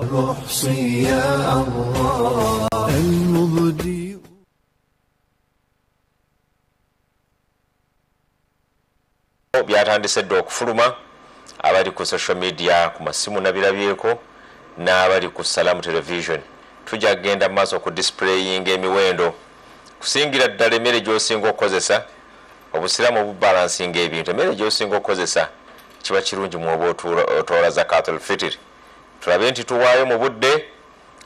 المحصي يا الله المبدي. Byatandise dda okufuluma, abali ku social media ku masimu nabirabyeko, n'abali ku Salamu Television. Tujja kugenda mu maaso ku displayinga emiwendo kusingira ddala emmere gy'osinga okukozesa. Obusiraamu obubalansinga ebintu, emmere gy'osinga okukozesa kiba kirungi mwoba otoola zakatul fitiri. Tulabe nti tuwaayo mu budde,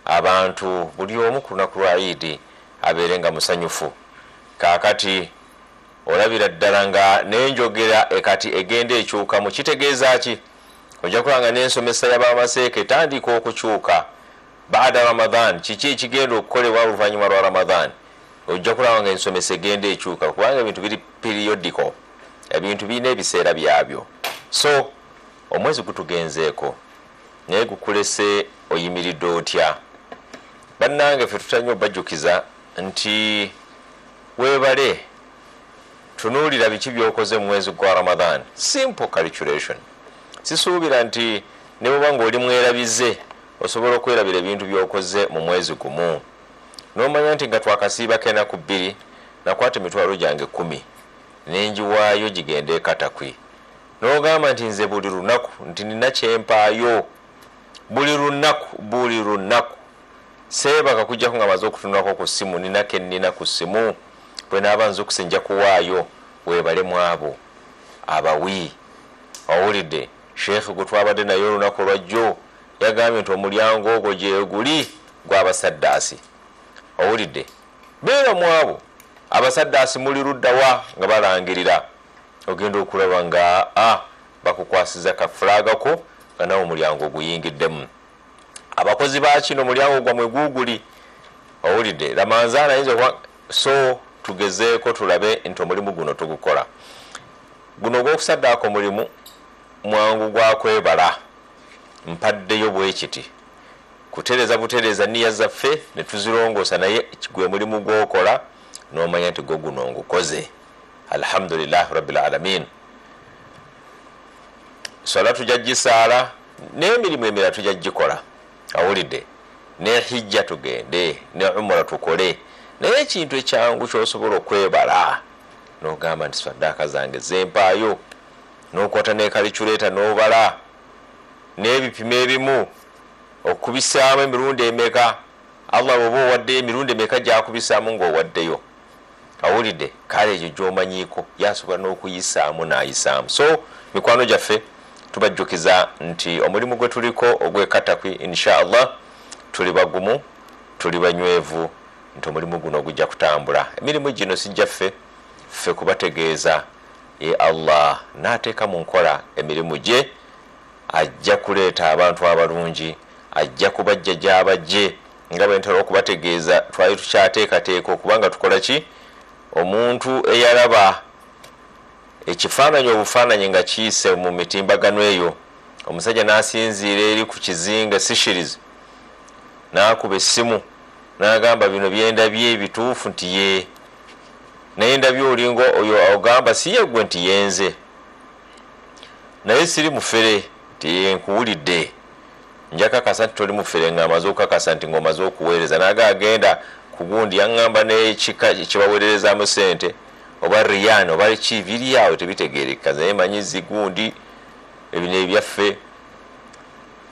abantu buli omu ku lunaku lwa Idi abeere nga musanyufu. Kaakati olabira ddala nga n'enjogera ekati egenda ekyukamu. Kitegeeza ki? Ojja kulaba nga n'ensomesa y'abamaseeka etandika okukyuka baada Ramadan. Kiki ekigenda okukolebwa oluvannyuma lwa Ramadan? Ojja kulaba nga ensomesa egenda ekyuka, kubanga ebintu biri periodical, ebintu birina ebiseera byabyo. So omwezi gutugenzeeko, naye gukulese oyimiridde otya? Bannange ffe tutannyo bajjukiza nti weebale, tunuulira biki by'okoze mu mwezi gwa Ramadan. Simple calculation. Sisuubira nti ne bw'oba ng'oli mwerabize osobola okwerabira ebintu by'okoze mu mwezi gumu. N'omanya nti nga twakasiibako ennaku 2, nakwata emitwalo gyange 10 ne ngiwaayo gigende e Katakwi. N'ogamba nti nze buli lunaku nti nina kyempaayo, buli lunaku, buli lunaku seebaka kujjako nga maze okutunulako ku ssimu, nina ke nnina ku ssimu, bwe naaba nzukuse nja kuwaayo. Weebale mu abo abawi. Owulidde Sheikh gwe twabadde naye olunaku lwajjo yagambye nti omulyango ogwo gyeguli gw'abasaddaasi. Owulidde, beera mu abo abasaddaasi. Muli luddawa nga balangirira? Ogenda okulaba nga bakukwasiza kafulaagako nga nawe omulyango oguyingiddemu. Abakozi ba kino omulyango gwammwe guuguli. Owulidde, Ramanzaana ayinza okuba. So tugezeeko tulabe nti omulimu guno tugukola, guno ogw'okusaddaaka omulimu mwangu gwa kwebala. Mpaddeyo bwe kiti kutereza butereza nniya zaffe ne tuzirongoosa, naye gwe mulimu gw'okola n'omanya nti gwo guno ngukoze. Alhamdulillah rabbil alamin. Swala tujja gisaala, n'emirimu emirala tujja gikola. Awulidde, ne hijja tugende, ne umura tukole, naye ekintu ekyangu ky'osobola okwebala n'ogamba nti saddaaka zange zempaayo, n'okwata ne calculator n'obala n'ebipimo ebimu okubisaamu emirundi emeka. Allah bw'oba owaddeyo emirundi emeka gy'akubisaamu ng'owaddeyo. Awulidde, kale ekyo gy'omanyiiko yasobola n'okuyisaamu n'ayisaamu. So mikwano gyaffe, tubajjukiza nti omulimu gwe tuliko ogw'e Katakwi, insha Allah tuli bagumu, tuli banywevu nti omulimu guno gujja kutambula. Emirimu gino sijja ffe ffe kubategeeza, ye Allah n'ateeka mu nkola emirimu gye, ajja kuleeta abantu abalungi, ajja kubajja gy'abajje. Nga bwe ntera okubategeeza, twali tukyateekateeka okubanga tukola ki? Omuntu eyalaba ekifaananyi obufaananyi nga kiyise mu mitimbagano eyo, omusajja n'asinziira eri ku kizinga Seychelles n'akuba essimu n'agamba, "Bino byendabye bituufu?" Nti, "Ye, naye ndabye olinga oyo ogamba si yeggwe." Nti, "Yenze, naye siri mufere." Nti, "Nkuwulidde, njakakasa nti toli mufere nga amaze okukakasa nti ng'omaze okuweereza." Naga agenda ku gundi, yaŋŋamba n'ekika kibaweererezaamu sente oba riyan oba ki, biri awo tebitegeereka, naye manyi zigundi ebino ebyaffe.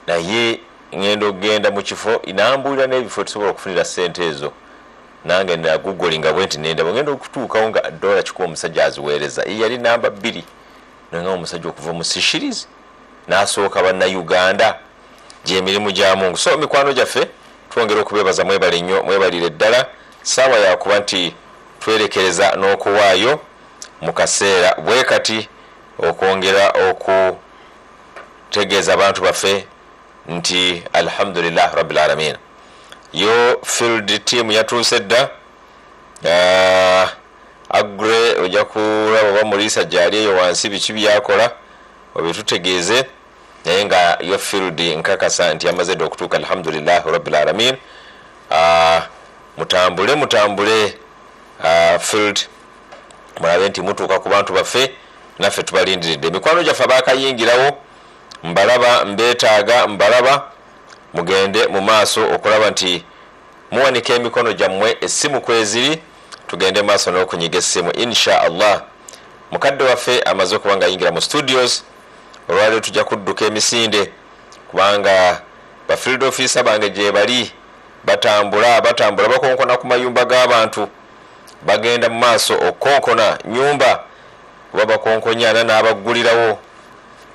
Naye ŋŋenda okugenda mu kifo nambuulira n'ebifo tusobola okufunira sente ezo. Nange nagugolinga bwe nti nendaba ngenda okutuukawo nga $100 omusajja aziweereza. Ye yali namba 2 nanga omusajja okuva mu Seychelles n'asooka Bannayuganda. Gyemirimu gya Mungu. So mikwano gyaffe, twongera okubeebaza, mwebale nnyo, mwebalire ddala. Saawa yakuba nti twerekereza n'okuwaayo mu kaseera bwe kati, okwongera okutegeeza abantu baffe nti alhamdulillah rabbil alamin. Yo field team yatuuse dda. Agre ojja kulaba oba Muliisa gyali eyo wansi, biki byakola obitutegeeze, naye nga yo field nkakasa nti yamaze dda okutuuka. Alhamdulillah rabbil alamin. Mutambule, mutambule, field, mulabe nti mutuuka ku bantu baffe. Naffe tubalindiridde, emikwano gyaffe abakayingirawo. Mbalaba, mbeetaaga, mbalaba. Mugende mu maaso okulaba nti muwanika emikono gyammwe, essimu kweziri, tugende maaso n'okunyiga essimu insha Allah. Mukadde waffe amaze okuba nga ayingira mu studios. Olwaleero tujja kudduka emisinde kubanga ba field officer bange gye bali batambula batambula, bakonkona ku mayumba g'abantu, bagenda mu maaso okukonkona nyumba, oba bakonkonyana n'abaggulirawo,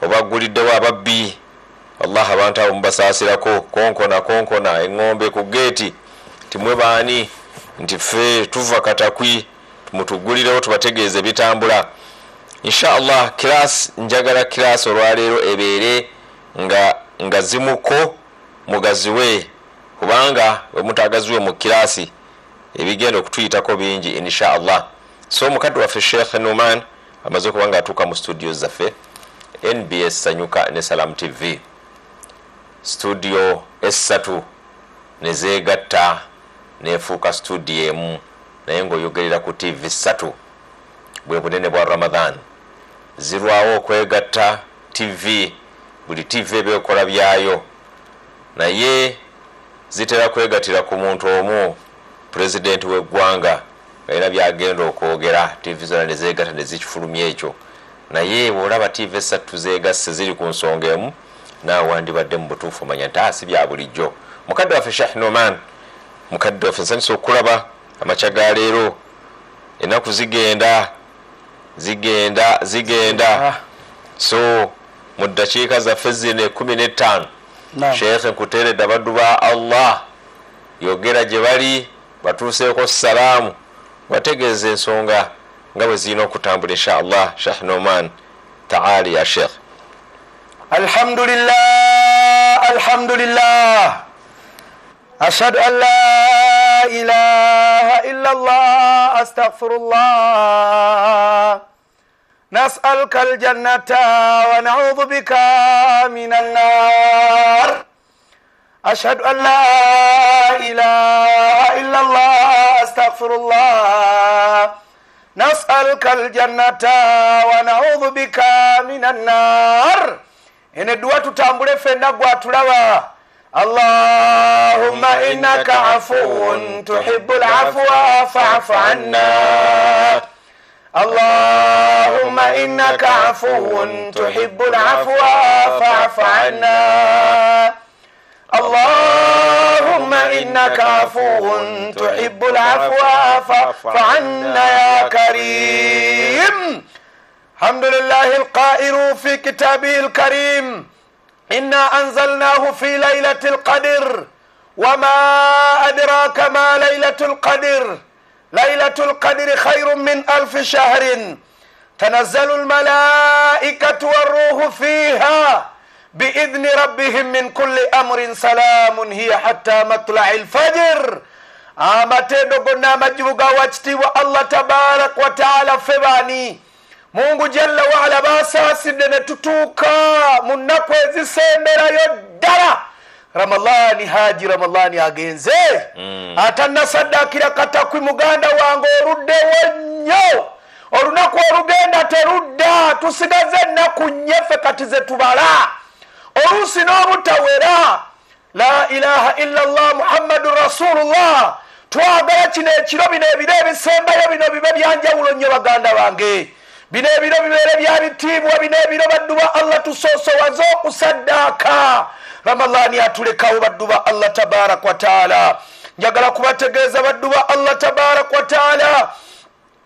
obagguliddewo ababbi. Allah, abantu abo mubasaasirako. Konkona konkona eŋŋombe ku geeti, timwe baani? Nti ffe tuva Katakwi, mutuggulirewo tubategeeze bitambula insha Allah. Class, njagala class olwaleero ebeere nga zimuko, mugaziwe, kubanga bwe mutagaziwe mu kirasi ebigenda okutuyitako bingi insha Allah. So mukadde waffe Sheikh Numan amaze okuba nga atuuka mu studio zaffe NBS Sanyuka ne Salam TV, studio esatu nezeegatta nefuuka studio emu, naye ng'oyogerera ku TV ssatu. Bwe bunene bwa Ramadan, zirwawo okwegatta TV, buli TV ebeekola byayo, naye zitera kwegattira ku muntu omu, pulezidenti w'eggwanga, alina byagenda okwogera, TV zonna nezeegatta nezikifulumya ekyo. Naye bw'olaba TV esatu zeegasse ziri ku nsonga emu, naawe wandibadde mu butuufu omanya nti si bya bulijjo. Mukadde waffe Sheikh Noman, mukadde waffe, nsanyusa okulaba amakya ga leero. Ennaku zigenda zigenda zigenda. So mu ddakiika zaffe zino 15, Sheikh, nkuteeredde abaddu ba Allah, yogera gye bali, batuuseeko salaamu, bategeeza ensonga nga bwe zirina okutambula insha Allah. Sheikh Noman, taali ya Sheikh. Alhamdulillah, alhamdulillah, ashhadu an la ilaha illa Allah, astaghfirullah, nas'aluka aljannata wa na'udhu bika minan nar, ashhadu an la ilaha illa Allah, astaghfirullah, nas'aluka aljannata wa na'udhu bika minan nar. Ene dua tutambule ffenna gwatulaba. Allahumma innaka afuwun tuhibbul afwa fa'fu anna. Allahumma innaka afuwun tuhibbul afwa fa'fu anna. Allahumma innaka afuwun tuhibbul afwa fa'fu anna ya karim. Alhamdulillahi alqairu fi kitabihi alkarim, inna anzalnahu fi laylatil qadr wama adraka ma laylatul qadr, laylatul qadri khayrun min alfi shahrin, tanazzalu almalaikatu warruhu fiha biidhni rabbihim min kulli amrin, salamun hiya hatta matla'il fajr. Amatendo gonna amajibu ga wakitiibwa Allah tabaraka wa taala. Ffe baani? Mungu jalla waala basaasidde ne tutuuka mu nnaku ezisemberayo ddala. Ramadhani haji Ramadhani agenze, atannasaddaakira Katakwi. Muganda wange, oluddewo nnyo, olunaku olugenda terudda, tusigaze ennaku nnyeffe kati ze tubala, oluusi n'obutawera. La ilaha illa Allah Muhammadun Rasulullah. Twagala kino ekiro, bino ebiro ebisembayo bino bibe byanjawulo nnyo baganda bange, bino ebiro bibeere bya bitiibwa, bino ebiro baddu ba Allah tusoosowaze okusaddaaka. Ramadhani atulekawo baddu ba Allah tabaraka wa taala. Njagala kubategeeza baddu ba Allah tabaraka wa taala,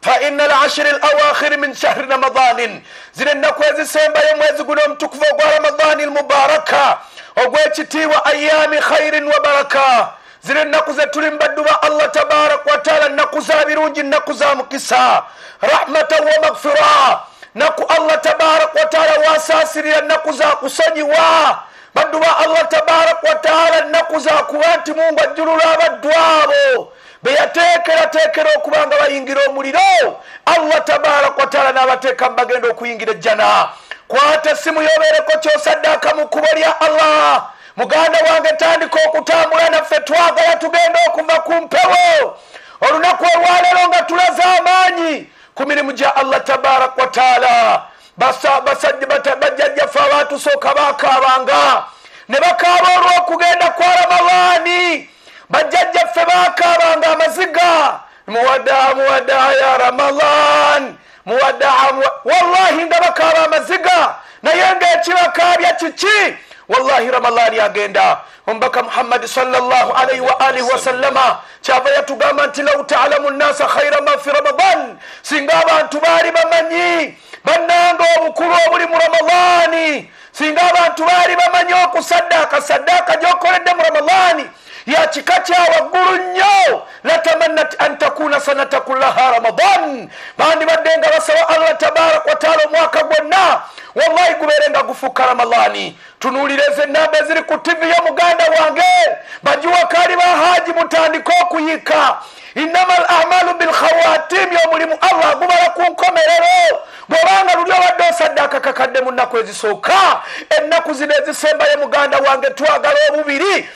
fa inna al-ashri al-awakhir min shahri ramadanin, zino ennaku ezisembayo mwezi guno omutukuvu ogwa Ramadhani al-mubaraka ogw'ekitiibwa, ayami khairin wa baraka. Zino ennaku ze tuli mu baddu ba Allah tabaraka wa taala, nnaku za birungi, nnaku za mukisa, rahmatan wa maghfira, naku Allah tabaraka wa taala wasaasirira, nnaku za kusonyiwa baddu ba Allah tabaraka wa taala, nnaku za kuba nti Mungu ajjulula abaddu abo beyateekerateekera okuba nga bayingira omuliro, Allah tabaraka wa taala n'abateeka mubagenda okuyingira ejjana. Kwata essimu yobeereko kyosaddaaka mu kkubo lya Allah. Muganda wange, tandika okutambula naffe, twagala tugenda okuva ku mpewo olunaku olwaleero nga tulaze amaanyi ku mirimu gya Allah tabaraka wa taala. Bajjajjaffe abatusooka bakaabanga ne bakaaba olw'okugenda kwa Ramadhaani. Bajjajjaffe bakaabanga amaziga, muwadaa muwadaa ya Ramadhan, muwadaa, wallahi nga bakaaba amaziga, naye ng'ekibakaabya kiki? Wallahi Ramadhaani agenda. Omubaka Muhammadi sallallahu alaihi wa alihi wasallama kyava yatugamba nti law taalamu nnasa khaira ma fi Ramadan, singa abantu baali bamanyi bannanga obukulu obuli mu Ramadhaani, singa abantu baali bamanyi okusaddaaka saddaaka gy'okoledde mu Ramadhaani ya kika kya waggulu nnyo, latamannat an takuna sanata kullaha Ramadan, bandibadde nga basaba Allah tabaraka wataala omwaka gwonna wallahi gubeere nga gufuuka Ramadhaani. Tunuulira ezo ennamba eziri ku TV ya muganda wange, bagiwakaali ba haji mutandike okuyika. Innama al amalu bilkhawatimi, omulimu Allah gubala ku nkomerero. Bw'obanga luli obadde osaddaaka kakadde mu nnaku ezisooka, ennaku zino ezisembayo muganda wange twagala obubiri.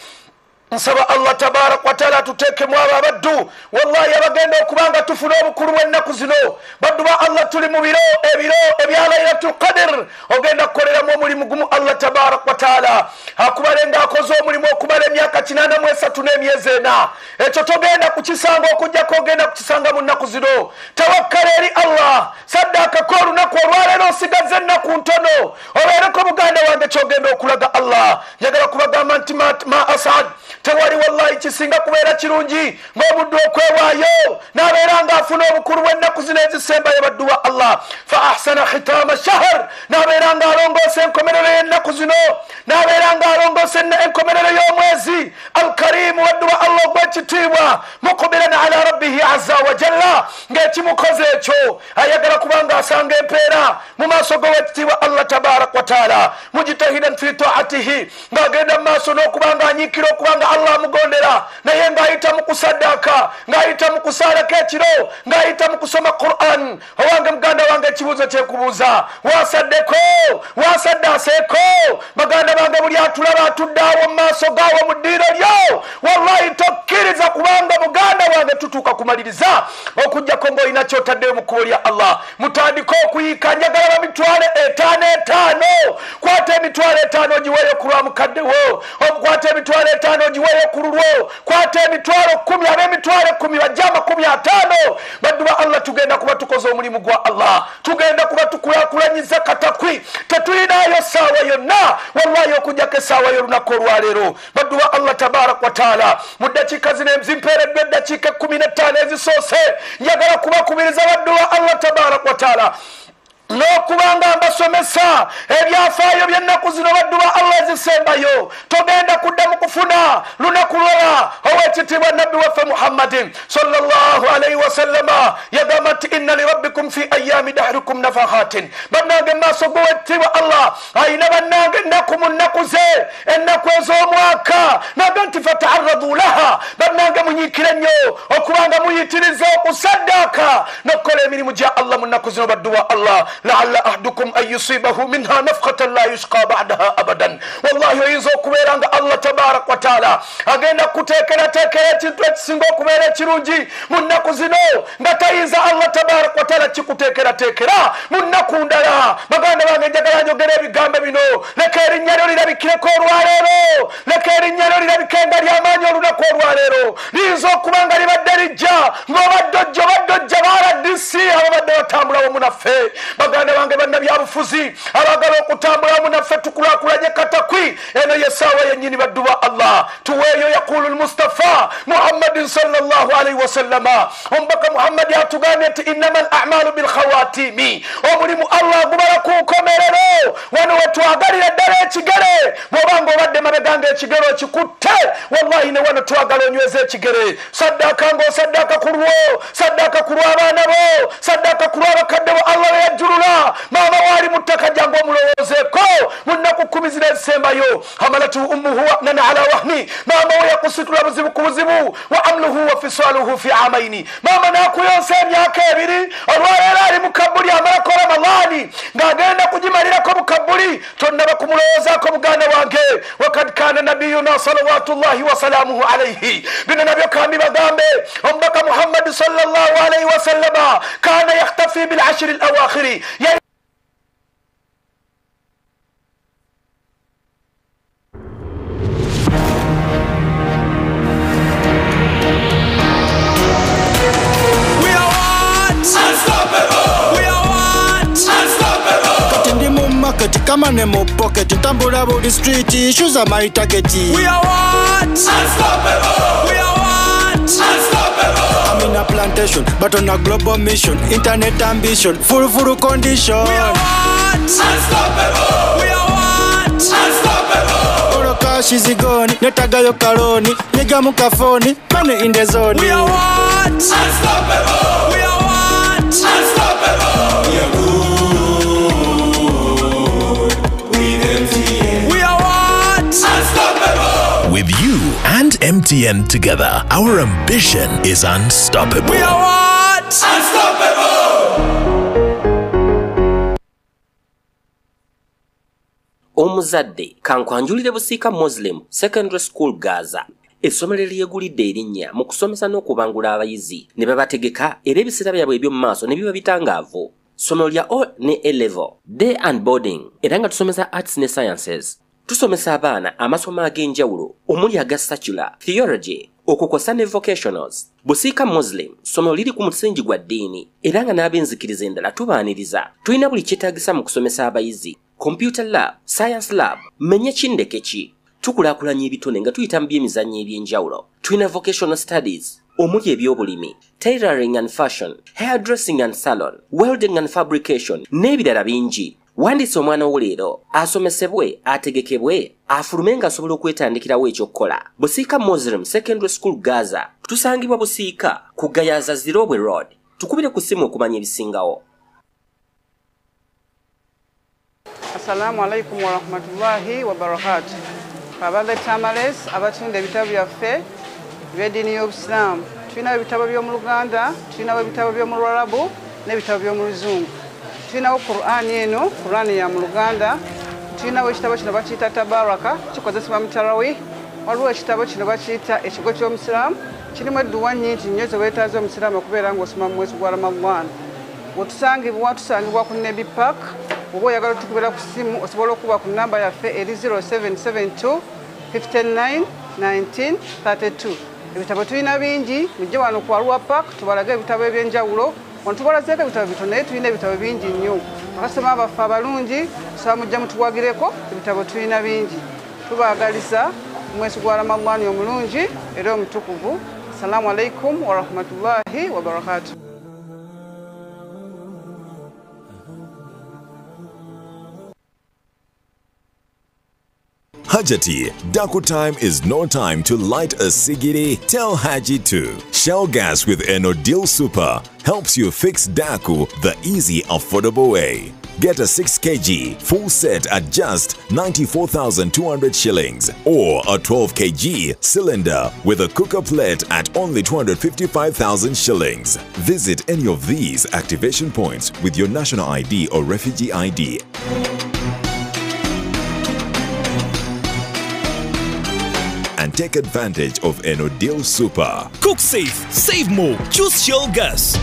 Nsaba Allah tabaraka wataala atuteekemu abo abaddu wallahi abagenda okubanga tufuna obukulu bw'ennaku zino. Baddu ba Allah, tuli mu biro ebiro ebya Lailatul Qadr, ogenda kukoleramu omulimu gumu Allah tabaraka wataala akubale ng'akoze omulimu okumala emyaka 83 n'emyezi 4. Ekyo togenda kukisanga okujjako ogenda kukisanga mu nnaku zino. Tawakkala eri Allah, saddaakako olunaku olwaleero, osigaze ennaku ntono, obeereko muganda wange kyogenda okulaga Allah. Njagala kubagamba nti ma asad, tewali wallahi kisinga kubeera kirungi ng'omuddu okwewaayo n'abeera ng'afuna obukulu bw'ennaku zino ezisembayo. Baddu ba Allah, fa ahsana khitama shahr, n'abeera ng'alongoosa enkomerero y'ennaku zino, n'abeera ng'alongoosa enkomerero y'omwezi alkarimu. Baddu ba Allah ogw'ekitiibwa, muqbilan ala rabbihi azza wa jalla, ng'ekimukoze ekyo ayagala kuba ng'asanga empeera mu maaso g'owekitiibwa Allah tabaraka wa taala, mujtahidan fi taatihi, ng'agenda mu maaso n'okuba ng'anyiikira okuba nga Allah amugondera, naye ng'ayita mu kusaddaaka, ng'ayita mu kusaalako ekiro, ng'ayita mu kusoma Quran. Owange muganda wange, ekibuuzo kyekubuuza, wasaddeko? Wasaddaaseeko? Baganda bange, buli atulaba atudde awo mu maaso gaawo mu ddiiro lyo, wallahi tokkiriza kubanga muganda wange tutuuka kumaliriza okujjako ng'olina kyotaddeyo mu kkubo lya Allah. Mutandike okuyiika, njagala ba 5,000 5,000. Kwata 5,000 ogiweeyo ku lwa mukadde wo, okwata 5,000 ogiweeyo ku lulwo, kwata 10,000, ab'emitwalo 10 bajja 50. Baddu ba Allah, tugenda kuba tukoze omulimu gwa Allah, tugenda kuba tukulaakulanyiza katakwi, tetulinayo ssaawa yonna wallahi okujjako essaawa y'olunaku olwaleero. Baddu ba Allah tabaraka wataala, mu ddakiika zino zimpeereddwa eddakiika 15 ezisoose, njagala kubakubiriza baddu ba Allah tabaraka wataala n'okubanga mbasomesa ebyafaayo by'ennaku zino. Baddu ba Allah ezisembayo, togenda kudda mu kufuna lunaku lwala. Owekitiibwa nabbi waffe Muhammadin sallallahu alaihi wasallama yagamba nti inna lirabbikum fi ayami dahrikum nafahatin. Bannange, maaso g'owekitiibwa Allah ayina bannange ennaku mu nnaku ze, ennaku ez'omwaka, naga nti fataarradu laha, bannange munyiikire nnyo okubanga muyitiriza okusaddaaka n'okukola emirimu gya Allah mu nnaku zino. Baddu ba Allah, laalla ahdukum an yusibahu minha nafkhatan la yushqa ba'daha abadan. Wallahi oyinza okubeera nga Allah tabaraka wataala agenda kuteekerateekera ekintu ekisinga okubeera ekirungi mu nnaku zino, nga tayinza Allah tabaraka wataala kikuteekerateekera mu nnaku ndala. Baganda bange, njagala njogera ebigambo bino, leka erinnya lyo lirabikireko olwaleero, leka erinnya lyo lirabike nga lyamaanyi olunaku olwaleero. Liyinza okuba nga libadde lijja ng'obadde ojja, obadde ojja ba RDC ababadde batambula wamu naffe. Baganda bange, bannabyabufuzi abagala okutambula wamu naffe, tukulaakulanye katakwi, eno yessaawa yennyini. Baddu ba Allah, tuweeyo. Yaqulu lmustafa Muhammadin sallallahu alaihi wasallama, omubaka Muhammadi atugambye nti innama al amalu bilkhawatimi, omulimu Allah gubala ku nkomerero. Wano wetwagalira ddala ekigere, bw'obanga obadde mabega nga ekigere okikutte, wallahi ne wano twagala onyweza ekigere. Saddaaka ng'osaddaaka ku lwo, saddaaka ku lw'abaana bo, saddaaka ku lw'abakadde bo Allah be yajjulula. Maama waali mu ttaka, jangu omulowoozeeko mu nnaku 10 zino ezisembayo. Hamalatu ummuhu wahnan ala wahni, maama we yakusitula buzibu ku buzibu. Wa amluhu wa fisaluhu fi amaini, maama n'akuyonsa emyaka 2, olwaleero ali mu kabbuli amalako Ramadhaani ng'agenda kugimalirako mu kabbuli, tonnaba kumulowoozaako muganda wange. Wakad kana nabiyuna salawatullahi wasalamuhu alaihi, bino nabyo kambi bagambe, omubaka Muhammadi sallallahu alaihi wasallama kana yakhtafi bilashiri alawakhiri. Kamane mu pocket, ntambula buli street, issues are my target. We are what? Unstoppable. We are what? Unstoppable. I'm in a plantation, but on a global mission. Internet ambition, full condition. We are what? Unstoppable. We are what? Unstoppable. All cash is gone, netagayo kaloni, nyiga mukafoni, money in the zone. We are what? Unstoppable. We are what? Unstoppable. We are good with MTN. We are what? Unstoppable. With you and MTN together, our ambition is unstoppable. We are what? Unstoppable. Omuzadde kankwanjulire Busiika Muslim Secondary School Gaza, essomero eryegulidde erinnya mu kusomesa n'okubangula abayizi ne babategeka era ebiseera byabwe eby'omu maaso ne biba bitangaavu. Ssomero lya O ne A level, day and boarding, era nga tusomesa arts ne sciences. Tusomesa abaana amasomo ag'enjawulo omuli aga secular, theology, okukosa ne vocationals. Busiika Muslim ssomero liri ku musingi gwa ddiini era nga n'ab'enzikiriza endala tubaaniriza. Tulina buli kyetaagisa mu kusomesa abayizi: computer lab, science lab, menye kindeke ki. Tukulaakulanya ebitone nga tuyita mu by'emizannyo eby'enjawulo. Tulina vocational studies omuli ebyobulimi, tailoring and fashion, hairdressing and salon, welding and fabrication n'ebirala bingi. Wandiisa omwana wo leero asomesebwe, ategekebwe, afulume ng'asobola okwetandikirawo ekyokukola. Busiika Muslim Secondary School Gaza, tusangibwa Busiika ku Gayaza Zirobwe Road. Tukubire ku ssimu okumanya ebisingawo. Assalamu alaikum warahmatullahi wabarakatuh. Abadde Tamales abatunda ebitabo byaffe eby'eddiini y'Obusiraamu. Tulinawo ebitabo by'omu Luganda, tulinawo ebitabo by'omu Luwarabu n'ebitabo by'omu Luzungu. Tulinawo Qur'ani eno, Qur'ani ya mu Luganda. Tulinawo ekitabo kino bakiyita Tabaraka, kikozesebwa mu tarawih. Waliwo ekitabo kino bakiyita Ekigo ky'Omusiraamu, kirimu edduwa nnyingi nnyo ze weetaaza Omusiraamu okubeera ng'osoma mu mwezi gwa Ramadhan. Wetusangibwa, tusangibwa ku Nebi Park. Oba oyagala otukubira ku ssimu osobola okuba ku namba yaffe eri 0772 59 19 32. Ebitabo tulina bingi, mujje wano ku Arua Park tubalage ebitabo eby'enjawulo. Wano tubalazeeko ebitabo bitono naye tulina ebitabo bingi nnyo. Abasoma baffe abalungi, tusaba mujje mutuwagireko, ebitabo tulina bingi. Tubaagaliza omwezi gwa Ramadhan omulungi era omutukuvu. Assalamu alaikum warahmatullahi wabarakatuh. Hajati, Daku time is no time to light a sigiri. Tell Haji to. Shell gas with Enodil Super helps you fix Daku the easy, affordable way. Get a 6 kg full set at just 94,200 shillings or a 12 kg cylinder with a cooker plate at only 255,000 shillings. Visit any of these activation points with your national ID or refugee ID. And take advantage of Enodil Super. Cook safe, save more, choose Shell Gas.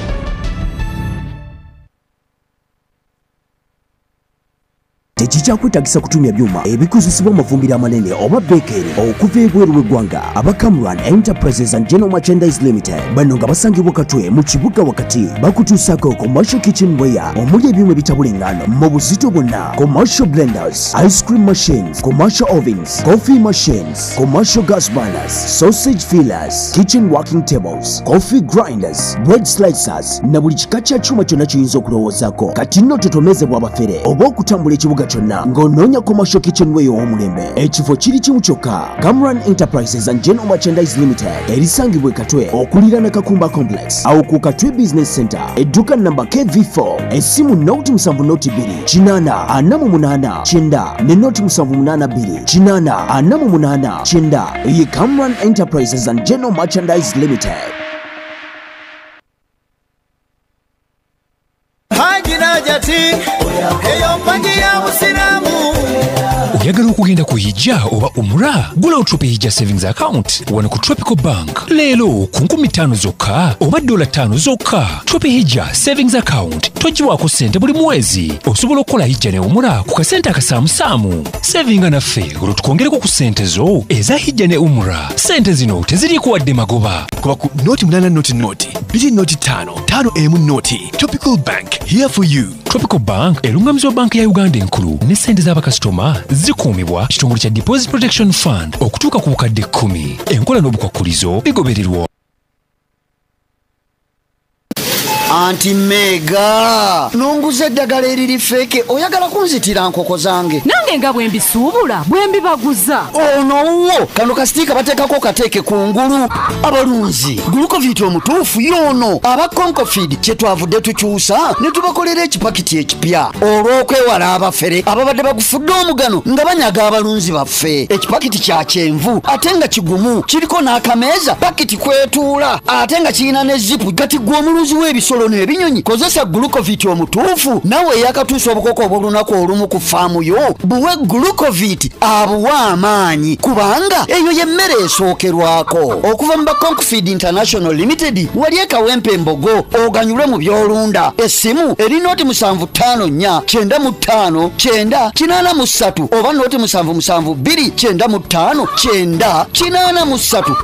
Tekikyakweetagisa kutumya byuma ebikozesebwa amafumbiro amanene oba beekeri okuva ebweru w'eggwanga. Aba Camran Enterprises and General Merchandise Limited bano nga basangibwa Katwe mu kibuga wakati bakutuusaako commercial kitchenware omuli ebyuma ebitabula engano mu buzito bwonna, commercial blenders, ice cream machines, commercial ovens, coffee machines, commercial gas burners, sausage fillers, kitchen working tables, coffee grinders, bread slicers na buli kika kya kyuma kyonna ky'oyinza okulowoozaako. Kati nno totomezebwa abafere oba okutambula ekibuga kyonna ng'onoonya commercial kitchenware ow'omulembe. Ekifo kiri kimu kyokka, Camran Enterprises and General Merchandise Limited erisangibwa e Katwe okuliraana Kakumba Complex awo ku Katwe Business Center, edduuka namba KV4, essimu 072 848 9 ne 0782 848 9. Ye Camran Enterprises and General Merchandise Limited. Haji Najati, eyo mpangi ya Musiramu. Oyagala okugenda ku hijja oba umra? Gula Tropi Hijja Savings Account wano ku Tropical Bank leero ku 5,000 zokka oba $5 zokka. Tropi Hijja Savings Account togiwaako ssente buli mwezi. Osobola okukola hijja ne umra ku kasente akasaamusaamu. Savinga naffe olwo tukwongereko ku ssente zo eza hijja ne umra. Ssente zino teziriiko wadde magoba. Kuba ku 080 0 2 05 51 0. Tropical Bank, here for you. Tropical Bank erungamizibwa banka ya Uganda enkulu ne ssente z'abakasitoma zikuumibwa kitongole kya Deposit Protection Fund okutuuka ku bukadde 10. Enkola n'obukwakulizo bigobererwa. Anti Mega, nonguza eddagala eriri feke, oyagala kunzitira nkoko zange. Nange nga bwe mbisuubula, bwe mbibaguza. Ono wo, kano kasitiika bateekako kateeke ku ngulu. Abalunzi, Glucovit omutuufu y'ono. Aba Concofeed kye twavudde tukyusa ne tubakolera ekipakiti ekipya. Olw'okwewala abafere ababadde bagufudde omugano nga banyaga abalunzi baffe. Ekipakiti kya kyenvu ate nga kigumu, kiriko n'akameeza, pakiti kwetuula ate nga kirina ne zipu. Kati ggwe omulunzi w'ebisolo n'ebinyonyi, kozesa Glucovit omutuufu. Nawe eyakatuusa obukoko obw'olunaku olumu ku faamu yo, buwe Glucovit abuwa amaanyi, kubanga eyo y'emmere esookerwako. Okuva mu ba Concofeed International Limited, wali e Kawempe Mbogo, oganyulwe mu by'olunda. Essimu eri 0754 95 9 83 oba 0772 95 9 83.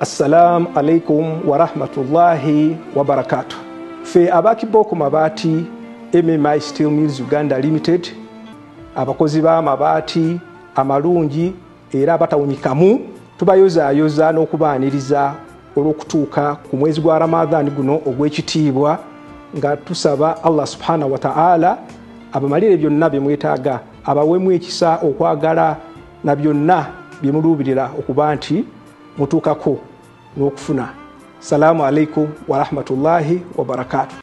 Assalamu alaikum wa rahmatullahi wa barakatuh. Fe abakiboko mabaati MMI Steel Mills Uganda Limited, abakozi b'amabaati amalungi era abatawunyikamu, tubayozaayoza n'okubaaniriza olw'okutuuka ku mwezi gwa Ramadhan guno ogw'ekitiibwa, nga tusaba Allah subhanahu wa ta'ala abamalire byonna bye mwetaaga, abawemu ekisa okwagala na byonna bye muluubirira okuba nti mutuukako n'okufuna. Salamu alaikum wa rahmatullahi wa barakatuh.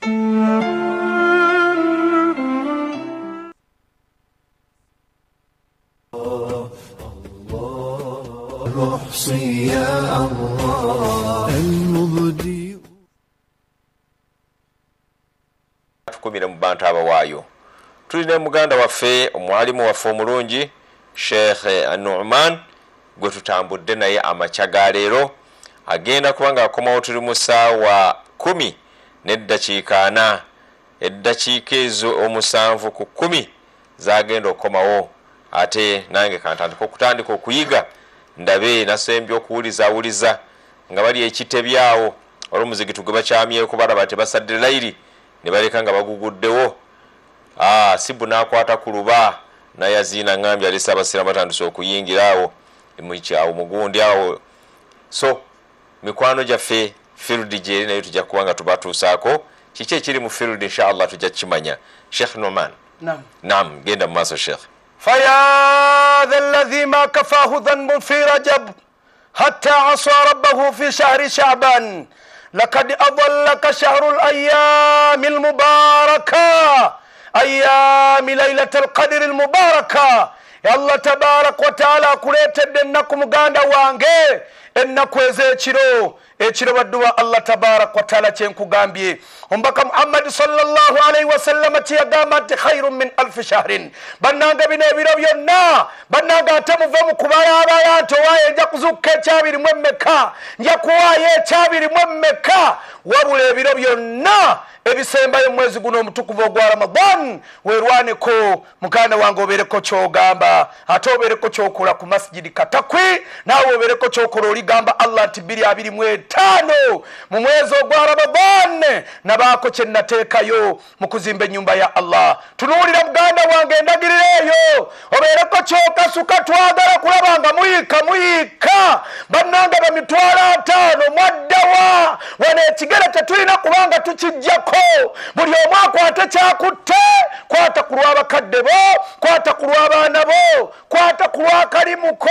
Tukumire mu bantu abawaayo. Tulina muganda waffe, omwalimu waffe omulungi Sheikh Nu'man gwe tutambudde naye amakya ga leero. Agenda kubanga akomawo tuli mu ssaawa 10:40. Eddakiika ezo 7 ku 10 zagenda okukomawo. Ate nange kantandika okutandika okuyiga, ndabe nasembye okuwulizaawuliza nga bali ekitebyawo olw'omuzigiti gwe bakyamyeko, balaba tebasadde layiri ne baleka nga baguguddewo. Sibu n'akwata ku luba nayaziina ngambye alese abasiraamu batandise okuyingira awo awo mugundi awo. So mikwano gyaffe field gyeri naye tujja kuba nga tubatuusaako kiki ekiri mu field, inshallah tujja kukimanya. Sheikh Nu'man. Naam. Naam, genda mu maaso Sheikh. فيا ذا الذي ما كفاه ذنب في رجب حتى عصى ربه في شهر شعبان، لقد أضلك شهر الأيام المباركة، أيام ليلة القدر المباركة. الله تبارك وتعالى kuleetedde ennaku muganda wange, ennaku ez'ekiro, ekiro badduwa Allah tabarak wa taala kyenkugambye. Omubaka Muhammad sallallahu alaihi wasallam kyeyagamba nti khairun min alfi shahrin. Bannange bino ebiro byonna, bannange ate muve mu kubalabala nti owaayo nja kuzuukuka ekyabirimu emmeka, nja kuwaayo ekyabirimu emmeka. Wabula ebiro byonna ebisembayo mwezi guno omutukuvu ogwa Ramadan, weerwaneko muganda wange, obeereko ky'ogamba, ate obeereko ky'okola ku masjidi Katakwi, naawe obeereko ky'okola oligamba Allah nti 2025 mu mwezi ogwa Ramadan nabaako kye nnateekayo mu kuzimba ennyumba ya Allah. Tunuulira muganda wange endagiriro eyo, obeereko ky'okasuka. Twagala kulaba nga muyiika muyiika. Bannange ba 500,000 mwaddawa wano ekigere tetulina kubanga tukijjako. Buli omu akwate kyakutte, kwata ku lw'abakadde bo, kwata ku lw'abaana bo, kwata ku lw'akalimuko,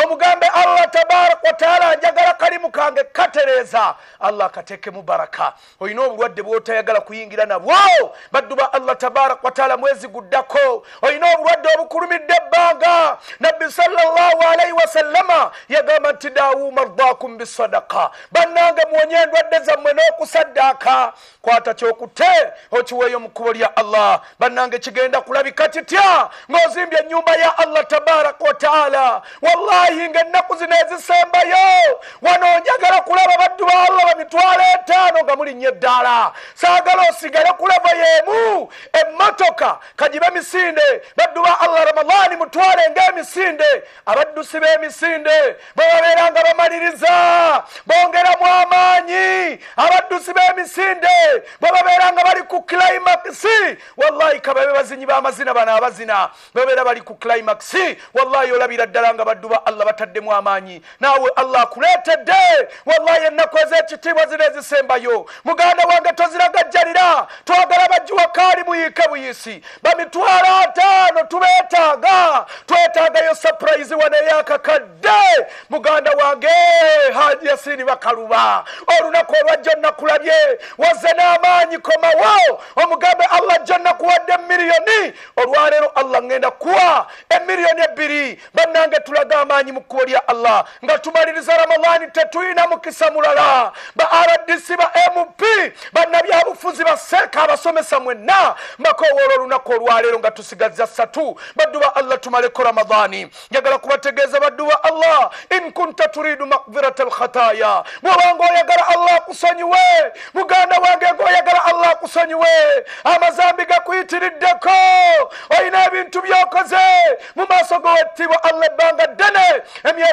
omugambe Allah tabaraka wa taala njagala kalimu Akalimu kange katereeza, Allah akateekemu baraka. Olina obulwadde bw'otayagala kuyingira nabwo, baddu ba Allah tabaraka wa taala, mwezi guddako. Olina obulwadde obukulumidde ebbanga, Nabbi sallallahu alaihi wasallama yagamba nti daawu mardakum bisadaqa, bannange muwonye endwadde zammwe n'okusaddaaka. Kwata kyokute okiweeyo mu kkubo lya Allah. Bannange kigenda kulabika kitya ng'ozimbye ennyumba ya Allah tabaraka wa taala? Wallahi ng'ennaku zino ezisembayo wano njagala kulaba baddu ba Allah ba 50,000 nga mulinnya eddaala. Saagala osigale kulaba y'emu emmotoka kagibe misinde. Baddu ba Allah, Ramadhaani mutwale ng'emisinde. Abaddusi b'emisinde bwe babeera nga bamaliriza bongeramu amaanyi. Abaddusi b'emisinde bwe babeera nga bali ku climax, wallahi kababe bazinyi b'amazina bano abazina babeera bali ku climax, wallahi olabira ddala nga baddu ba Allah bataddemu amaanyi. Naawe Allah akuleetedde wallahi ennaku ez'ekitiibwa zino ezisembayo. Muganda wange toziragajjalira, twagala bajjuwa kaali muyiike buyisi ba 50,000 tubeetaaga, twetaagayo surprise wano ey'akakadde. Muganda wange Haji Yasini Bakaluba, olunaku olwajjo nakulabye wazze n'amaanyi, komawo omugambe Allah jjo nakuwadde 1,000,000, olwaleero Allah ngenda kuwa 2,000,000. Bannange tulaga amaanyi mu kkubo lya Allah nga tumaliriza Ramadhaani, tetulina mukisa mulala. Ba RDC, ba MP, bannabyabufuzi, baseeka, abasomesa mwenna mbakowoola olunaku olwaleero nga tusigazza 3. Baddu ba Allah tumaleko Ramadhaani. Njagala kubategeeza baddu ba Allah, in kunta turidu maghfirata alkhataya, bw'obanga oyagala Allah akusonyiwe, muganda wange ng'oyagala Allah akusonyiwe, amazambi gakuyitiriddeko, olina ebintu by'okoze mu maaso g'owettiibwa Allah ebbanga ddene.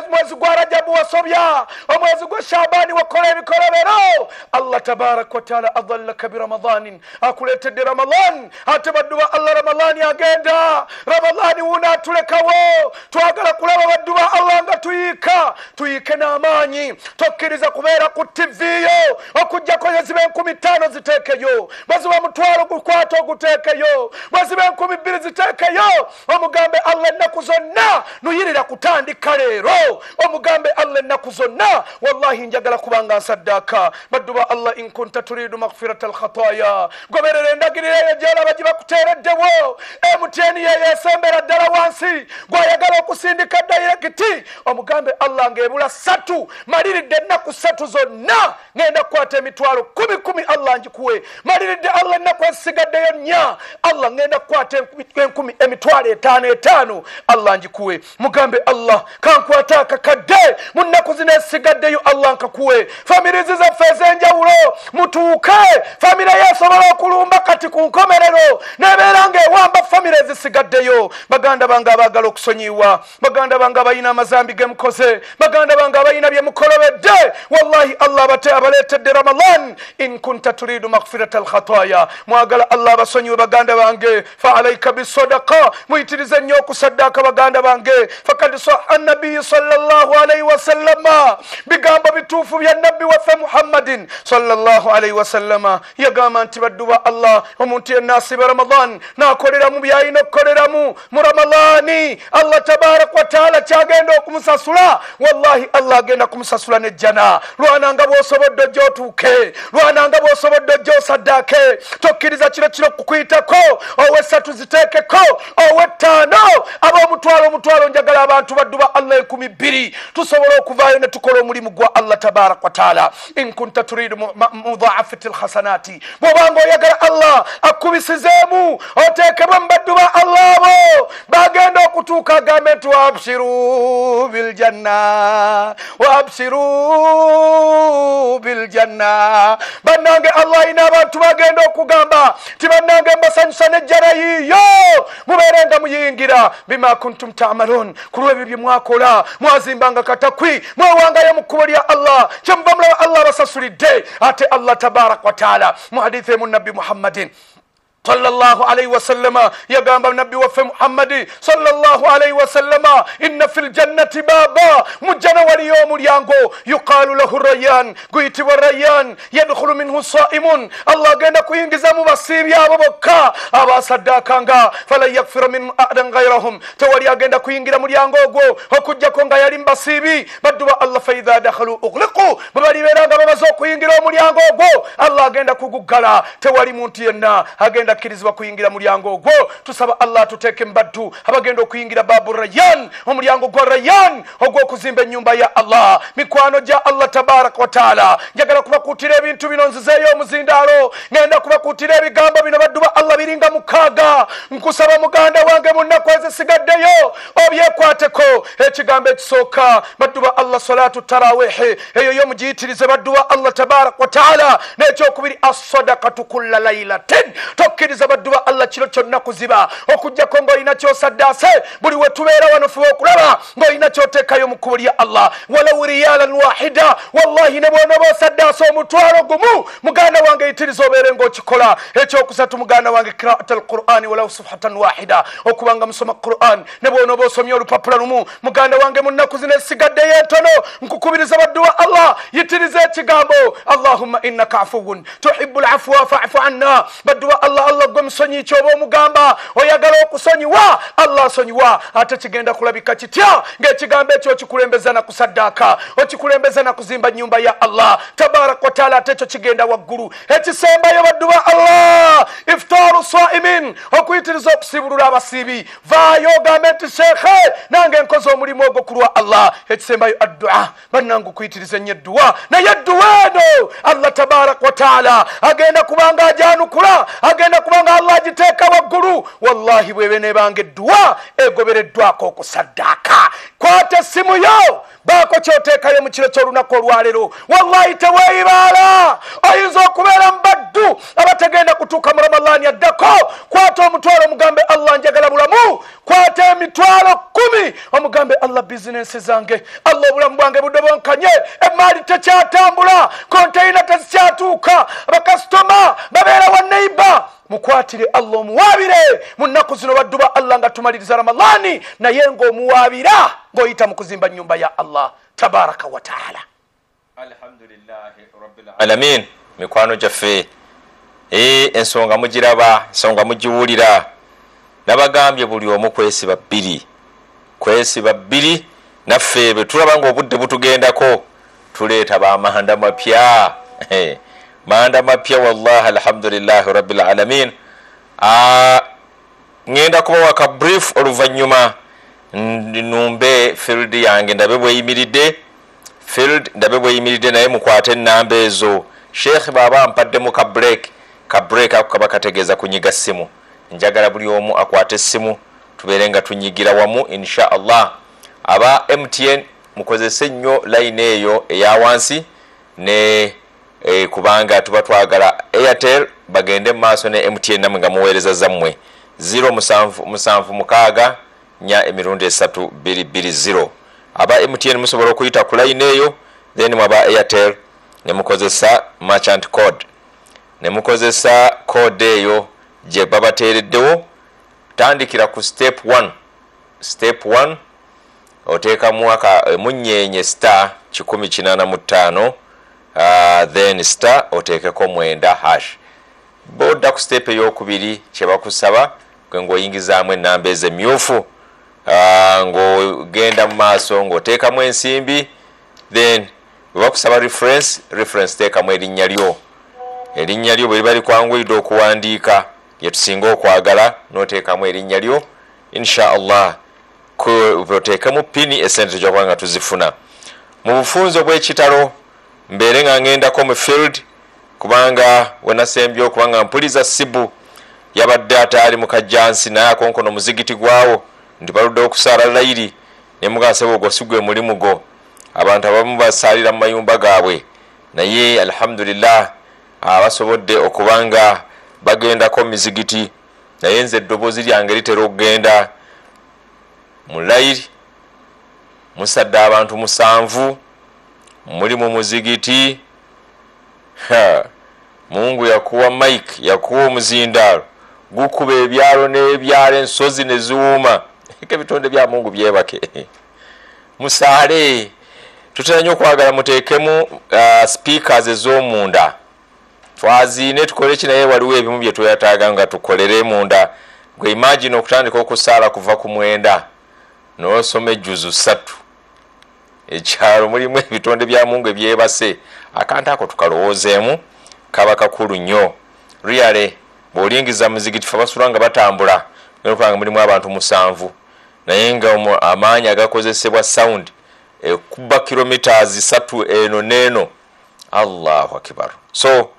Omwezi gwa Rajabu wasobya, omwezi gwa Shaabani wakola ebikolobero. Allah tabaraka wa taala adallaka biramadhanin, akuleetedde Ramadhan. Ate baddu ba Allah, Ramadhani agenda, Ramadhani wuno atulekawo. Twagala kulaba baddu ba Allah nga tuyiika, tuyiike n'amaanyi. Tokkiriza kubeera ku TV yo okuggyako ziba 5,000 ziteekeyo, bweziba 5,000 gukwata oguteekeyo, bweziba 2,000 ziteekeyo. Omugambe Allah ennaku zonna nuyirira kutandika leero, omugambe Allah ennaku zonna wallahi njagala kubanga nsaddaaka. Baddu ba Allah, in kunta turidu maghfirata alkhataya, goberera endagiriro eyo gy'olaba gye bakuteereddewo. MTN yeyo esembera ddala wansi, gw'ayagala okusindika dayirekiti, omugambe Allah ng'ebula 3, maliridde ennaku 3 zonna ngenda kukwata 10,000 Allah njikuwe. Maliridde Allah ennaku ezisigaddeyo 4, Allah ngenda kukwata 5,000 Allah njikuwe. Mugambe Allah kankwata akakadde mu nnaku zino ezisigaddeyo Allah nkakuwe. Famirizi zaffe ez'enjawulo mutuuke, famire yeesobola okulumba kati ku nkomerero nebeera ng'ewamba famire ezisigaddeyo. Baganda bange abaagala okusonyiwa, baganda bange abalina amazambi ge mukoze, baganda bange abalina bye mukolobedde, wallahi Allah abaleetedde Ramadan. In kunta turidu maghfirata alkhataya, mwagala Allah abasonyiwe baganda bange, fa alaika bisadaqa, muyitirize nnyo okusaddaaka baganda bange. Fakad saha nabiyi sallallahu alaihi wasallama, bigambo bituufu bya nabbi waffe Muhammadin sallallahu alaihi wasallama yagamba nti baddu ba Allah, omuntu yenna asiba Ramadan n'akoleramu by'alina okukoleramu mu Ramadhani, Allah tabaraka wa taala kyagenda okumusasula, wallahi Allah agenda kumusasula n'ejjana. Lwananga bw'osobodde ojja otuuke, lwananga bw'osobodde ojja osaddaake. Tokkiriza kiro kiro kukuyitako, owe3 ziteekeko, owe5, ab'omutwalo omutwalo. Njagala abantu baddu ba Allah 2,000 tusobole okuvaayo ne tukola omulimu gwa Allah tabaraka wa taala. In kunta turidu mudhaafati alhasanati, bw'obanga oyagala Allah akubisizeemu oteekebwe mu baddu ba Allah abo bagenda okutuuka agambe nti waabshiru biljanna, waabshiru biljanna. Bannange Allah ayina abantu bagenda okugamba ti bannange mbasanyusa n'ejjana yiiyo, mubeere nga muyingira. Bima kuntum ta'malun, ku lw'ebyo bye mwakola, mwazimbanga katakwi, mwewangayo mu kkubo lya Allah, kyemuva mulaba Allah abasasulidde. Ate Allah tabaraka wa taala mu hadithi emu nabbi Muhammadin Sallallahu alaihi wasallama yagamba nabbi waffe Muhammadi sallallahu alaihi wasallama, inna fil jannati baba, mujjana waliyo omulyango, yuqalu lahu Rayyan, guyitibwa Rayyan, yadkhulu minhu saimun, Allah agenda kuyingizamu basiibi abo bokka abasaddaakanga, falan yakfira min ahadan ghayrahum, tewali agenda kuyingira mulyango ogwo okuggyako nga yali mubasiibi. Baddu ba Allah, faidha dakhalu ughliqu, bwe balibeera nga bamaze okuyingira omulyango ogwo Allah agenda kuguggala, tewali muntu yenna agenda kkirizibwa kuyingira mulyango ogwo. Tusaba Allah tuteeke mbaddu abagenda okuyingira babu Rayyan, omulyango gwa Rayyan ogw'okuzimba ennyumba ya Allah. Mikwano gya Allah tabaraka wa taala, njagala kubakuutira ebintu bino, nzizeeyo omuzindaalo, ngenda kubakuutira ebigambo bino baddu ba Allah biringa 6. Nkusaba muganda wange mu nnaku ezisigaddeyo obyekwateko. Ekigambo ekisooka baddu ba Allah, salatu tarawihi, eyo yo mugiyitirize baddu ba Allah tabaraka wa taala. N'ekyokubiri as-sadaqatu kulla laylatin, tokkiriza baddu ba Allah kiro kyonna kuziba okuggyako ng'olina ky'osaddaase. Buli we tubeera wano fuba okulaba ng'olina ky'oteekayo mu kkubo lya Allah, walaw riyalan wahida, wallahi ne bw'onooba osaddaase 5,000 muganda wange yitiriza obeere ng'okikola. Ekyokusatu muganda wange, qira'at al-Qur'ani walaw safhatan wahida, okubanga musoma Qur'an ne bw'onooba osomye olupapula lumu. Muganda wange mu nnaku zino ezisigaddeyo entono nkukubiriza baddu ba Allah, yitiriza ekigambo Allahumma innaka afuwun tuhibbul afwa fa'fu anna. Baddu ba Allah, Allah gwe musonyi, kyoba omugamba oyagala okusonyiwa, Allah asonyiwa. Ate kigenda kulabika kitya ng'ekigambo ekyo okikulembeza na kusaddaaka, okikulembeza na kuzimba nnyumba ya Allah tabaraka wa taala, ate ekyo kigenda waggulu. Ekisembayo baddu ba Allah, iftaru saimin, okuyitiriza okusibulula abasiibi. Vaayo ogambe nti sheekhe nange nkoze omulimu ogwo ku lwa Allah. Ekisembayo addua, bannange okuyitiriza ennyo edduwa, naye edduwa eno Allah tabaraka wa taala agenda kubanga ajanukula, agenda kubanga Allah agiteeka waggulu. Wallahi bwebe nebanga edduwa egobereddwako okusaddaaka. Kwata essimu yo, baako ky'oteekayo mu kiro ky'olunaku olwaleero. Wallahi teweeyibaala, oyinza okubeera mu baddu abategenda kutuuka mu Ramadaani addako. Kwata omutwalo omugambe Allah njagala bulamu, kwata emitwalo 10 omugambe Allah bizinensi zange, Allah obulamu bwange budobonkanye, emaali tekyatambula, konteyina tezikyatuuka, abakasitoma babeera wa neiba. Mukwatire Allah omuwaabire mu nnaku zino baddu ba Allah nga tumaliriza Ramadaani, naye ng'omuwaabira ng'oyita mu kuzimba nnyumba ya Allah tabaraka wa taala. Alhamdulillahi rabbil alamin. Mikwano gyaffe, ensonga mugiraba, ensonga mugiwulira. Nabagambye buli omu kwesiba bbiri, kwesiba bbiri. Naffe bwe tulaba ng'obudde butugendako tuleeta bamanda mapya, manda mapya. Wallahi alhamdulillahi rabbil alamin. Ngenda kubawa ka brief oluvannyuma numbe field yange ndabe bweyimiridde, field ndabe bweyimiridde, naye mukwate ennamba ezo. Sheikh baba mpaddemu ka break, ka break ako kaba kategeeza kunyiga ssimu. Njagala buli omu akwate essimu tubeere nga tunyigira wamu insha Allah. Aba MTN mukozese nnyo line eyo eya wansi ne kubanga tuba twagala Airtel bagende mu maaso ne MTN namwe nga muweereza zammwe. 0776 4 3 2 0. Aba MTN musobola okuyita ku line eyo, then mwaba Airtel ne mukozesa merchant code, ne mukozesa code eyo gye babateereddewo. Tandikira ku step 1, step 1 oteekamu aka munyenye star 185, then star oteekeko 9 hash. Bodda ku step eyokubiri kyebakusaba gwe ng'oyingizaamu ennamba ez'emyufu, ng'ogenda mu maaso ng'oteekamu ensimbi, then bwe bakusaba reference, reference teekamu erinnya lyo. Erinnya lyo bwe liba likwanguyidde okuwandiika lye tusinga okwagala, n'oteekamu erinnya lyo insha Allah, oteekemu pini, esente tujja kuba nga tuzifuna. Mu bufunze obw'ekitalo mbeere nga ngendako mu field, kubanga wenasembye okuba nga mpuliza sibu yabadde ate ali mu kajjansi, naye akonkono omuzigiti gwawo nti baludde okusaala layiri, ne mugamba ssebo ogwo si gwe mulimu gwo. Abantu abamu basaalira mu mayumba gaabwe, naye alhamdulillah abasobodde okuba nga bagendako mu mizigiti. Naye nze eddoboozi lyange litera okugenda mu layiri, musadde abantu 7 muli mu muzigiti. Mungu yakuwa mike, yakuwa omuzindaalo, Gukuba ebyalo n'ebyalo, ensozi ne ziwuuma. Ebitonde bya Mungu byebake. Musaale. Tutera nnyo okwagala muteekemu speakers ez'omunda. Twaziine tukole ki, naye waliwo ebimu bye twetaaga nga tukolere munda. Gwe imagine okutandika okusaala kuva ku 9 n'osoma ejjuzu 3. Ekyalo mulimu ebitonde bya Mungu ebyebase. Akantu ako tukalowoozeemu, kaba kakulu nnyo. Really, bw'olingiza muzigiti fe basula nga batambula, nga mulimu abantu 7, naye nga amaanyi agakozesebwa sound ekuba kilometers 3 eno n'eno. Allahu akbar. So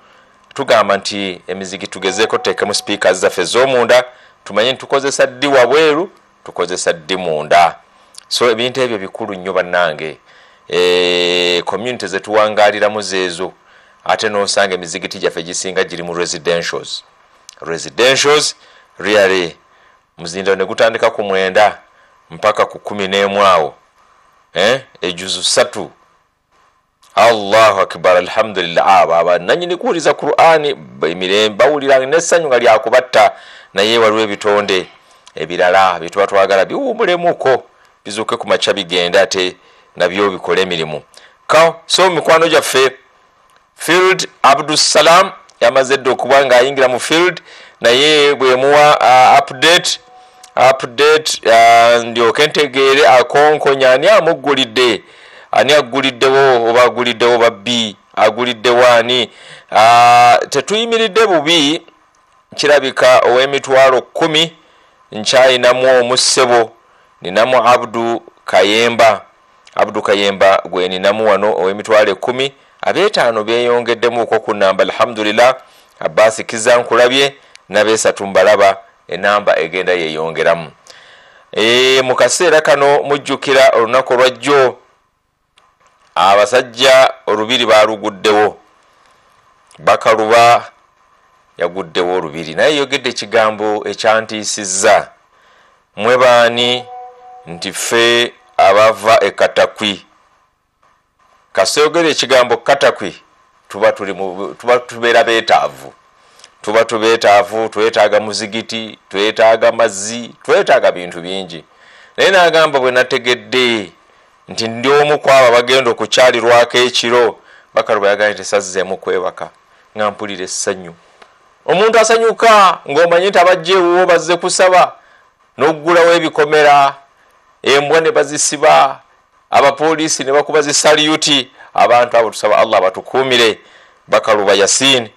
tugamba nti emizigiti tugezeeko tuteekemu speakers zaffe ez'omunda, tumanye nti tukozesa ddi wabweru, tukozesa ddi munda. So ebintu ebyo bikulu nnyo bannange. Community zetuwangaaliramu zeezo, ate n'osanga emizigiti gyaffe gisinga giri mu residentials. Residentials really, muzindalo ne gutandika ku 9 mpaka ku 11 awo. Ejuzu 3. Allahu akbar, alhamdulillah. Aba nanyini kuwuliza Qur'ani emirembe, bawulira n'essanyu nga lyakubatta, naye waliwo ebitonde ebirala bye tuba twagala biwumulemuko, bizuuke ku makya bigenda ate nabyo bikole emirimu. So mikwano gyaffe, Field Abdussalam yamaze dda okuba ng'ayingira mu field, naye bwemuwa update ndyoke ntegeere akonkonya ani amuggulidde, ani agguliddewo oba aguliddewo babbi, aguliddewo ani. Tetuyimiridde bubi, kirabika ow'emitwalo 10 nkyayinamu omussebo, ninamu Abdu Kayemba. Abdu Kayemba gwe ninamu wano ow'emitwalo 10, abeetaano beeyongeddemu okwo ku namba. Alhamdulillah. Abbasi Kiza nkulabye, n'abeesatu mbalaba, enamba egenda yeeyongeramu. Mu kaseera kano mujjukira olunaku olwajjo abasajja olubiri baaluguddewo. Bakaluba yaguddewo olubiri, naye yogedde ekigambo ekyantiisizza. Mwe baani? Nti ffe abava e Katakwi. Kaseyogera ekigambo Katakwi, tuba tubeera beetaavu. Tuba tubeetaavu, twetaaga muzigiti, twetaaga mazzi, twetaaga bintu bingi. Naye n'agamba bwe nategedde nti ndi omu ku abo abagenda okukyalirwako ekiro, Bakaluba yagambye nti sazzeemu kwebaka, nga mpulira essanyu. Omuntu asanyuka ng'omanyi nti abajja ewuwo bazze kusaba, n'oggulawo ebikomera, embwa ne bazisiba, abapoliisi ne bakuba zisaliyuti. Abantu abo tusaba Allah batukuumire. Bakaluba Yasin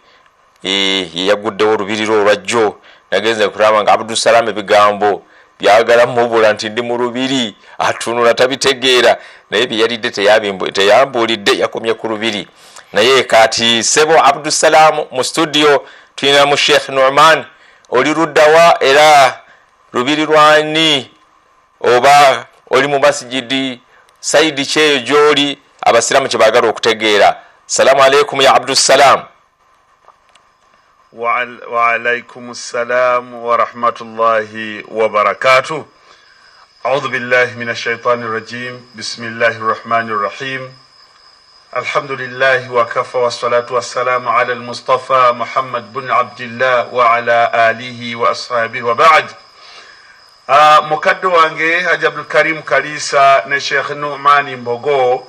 yaguddewo olubiriro olwajjo. Nagenze kulaba nga Abdussalam ebigambo byagala mubula nti ndi mu lubiri, atunula tabitegeera, naye bye yalidde teyambuulidde, yakomye ku lubiri. Naye kati sebo Abdussalam mu studio tulina mu Sheikh Nu'man, oli luddawa era lubiri lwani oba oli mu masjidi saidi kyeyo gy'oli, abasiraamu kye baagala okutegeera. Salamu aleikum ya Abdussalam. Wa alaikum salam wa rahmatullahi wa barakatuh. A'udhu billahi minash shaitani rajim. Bismillahir rahmanir rahim. Alhamdulillahi wa kafa wa salatu wa salamu ala al-Mustafa Muhammad bin Abdillah wa ala alihi wa ashabihi wa ba'd. Mukadde wange Haji Abdul Karim Kalisa ne Sheikh Nu'man Mbogo,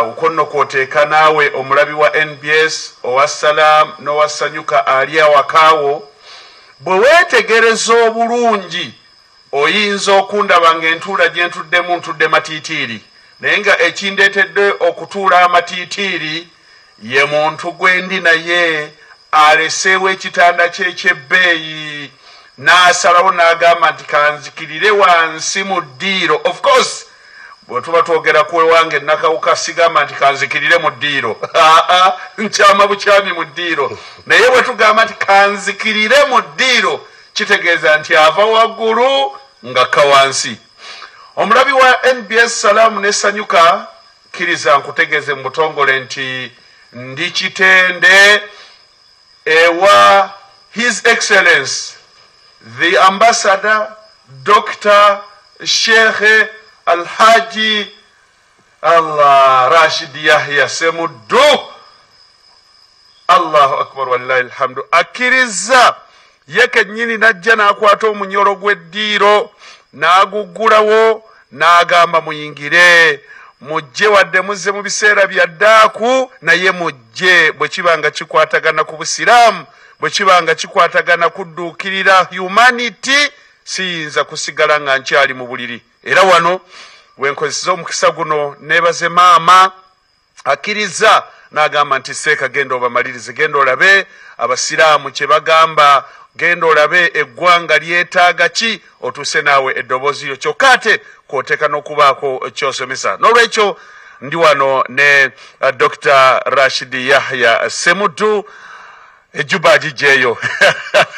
ukonno kwoteeka naawe omulabi wa NBS owa Salam n'owasanyuka ali awakaawo, bwe weetegereza obulungi oyinza okundaba ng'entuula gye ntuddemu ntudde matiitiiri, naye nga ekindeetedde okutuula amatiitiiri ye muntu gwe ndi naye aleseewo ekitanda kye eky'ebbeeyi n'asalawo n'agamba nti kanzikirire wansi mu ddiiro. Of course bwe tuba twogera ku ewange Nakawuka sigamba nti kanzikirire mu ddiiro, nkyama bukyami mu ddiiro, naye bwe tugamba nti kanzikirire mu ddiiro kitegeeza nti ava waggulu nga kawansi. Omulabi wa NBS Salamu ne Sanyuka, kkiriza nkutegeeze mu butongole nti ndi Kitende ewa His Excellence the Ambassador Dr. Sheikh Alhaji Allah Rashid Yahya Semuddu. Allahu akbar wallahi alhamdu. Akkiriza Ye kennyini n'ajja n'akwata omunyolo gw'eddiiro n'aguggulawo n'agamba muyingire, mujje wadde muzze mu biseera bya ddaaku, naye mujje. Bwe kiba nga kikwatagana ku busiraamu, bwe kiba nga kikwatagana kudduukirira humanity, siyinza kusigala nga nkyali mu buliri. Era wano wenkozesa omukisa guno neebaze maama akkiriza n'agamba nti seeka genda obamalirize, genda olabe abasiraamu kye bagamba, genda olabe eggwanga lyetaaga ki, otuuse naawe eddoboozi lyo, kyokka ate kw'oteeka n'okubaako ky'osomesa. N'olwekyo ndi wano ne Dr. Rashid Yahya Ssemuddu, ejjuba agijjeeyo.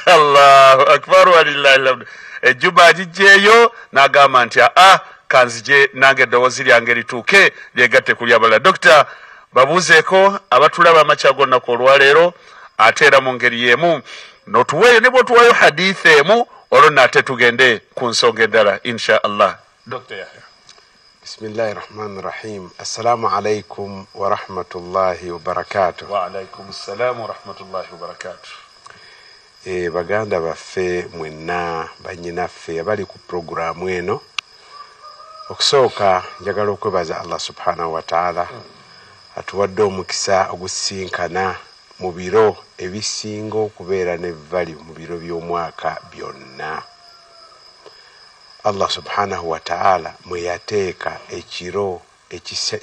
Allahu akbar walillahi alhamdu. Ejjuba agijjeeyo n'agamba nti aa kanzije nange eddoboozi lyange lituuke lyegatte ku lyabalala. Dokita, babuuzeeko abatulaba amakya g'olunaku olwaleero, ate era mu ngeri y'emu n'otuweeyo ne bw'otuwaayo hadithi emu, olwo nno ate tugende ku nsonga endala insha Allah. Dr. Yahya. Bismillahi rahmani rahim. Assalamu alaikum wa rahmatullahi wa barakatuh. Wa alaikum salam wa rahmatullahi wa barakatuh. Baganda baffe mwenna, bannyinaffe abali ku puroguraamu eno, okusooka njagala okwebaza Allah subhanahu wa ta'ala atuwadde omukisa ogusinkana mu biro ebisinga okubeera ne value mu biro by'omwaka byonna. Allah subhanahu wa ta'ala mwe yateeka ekiro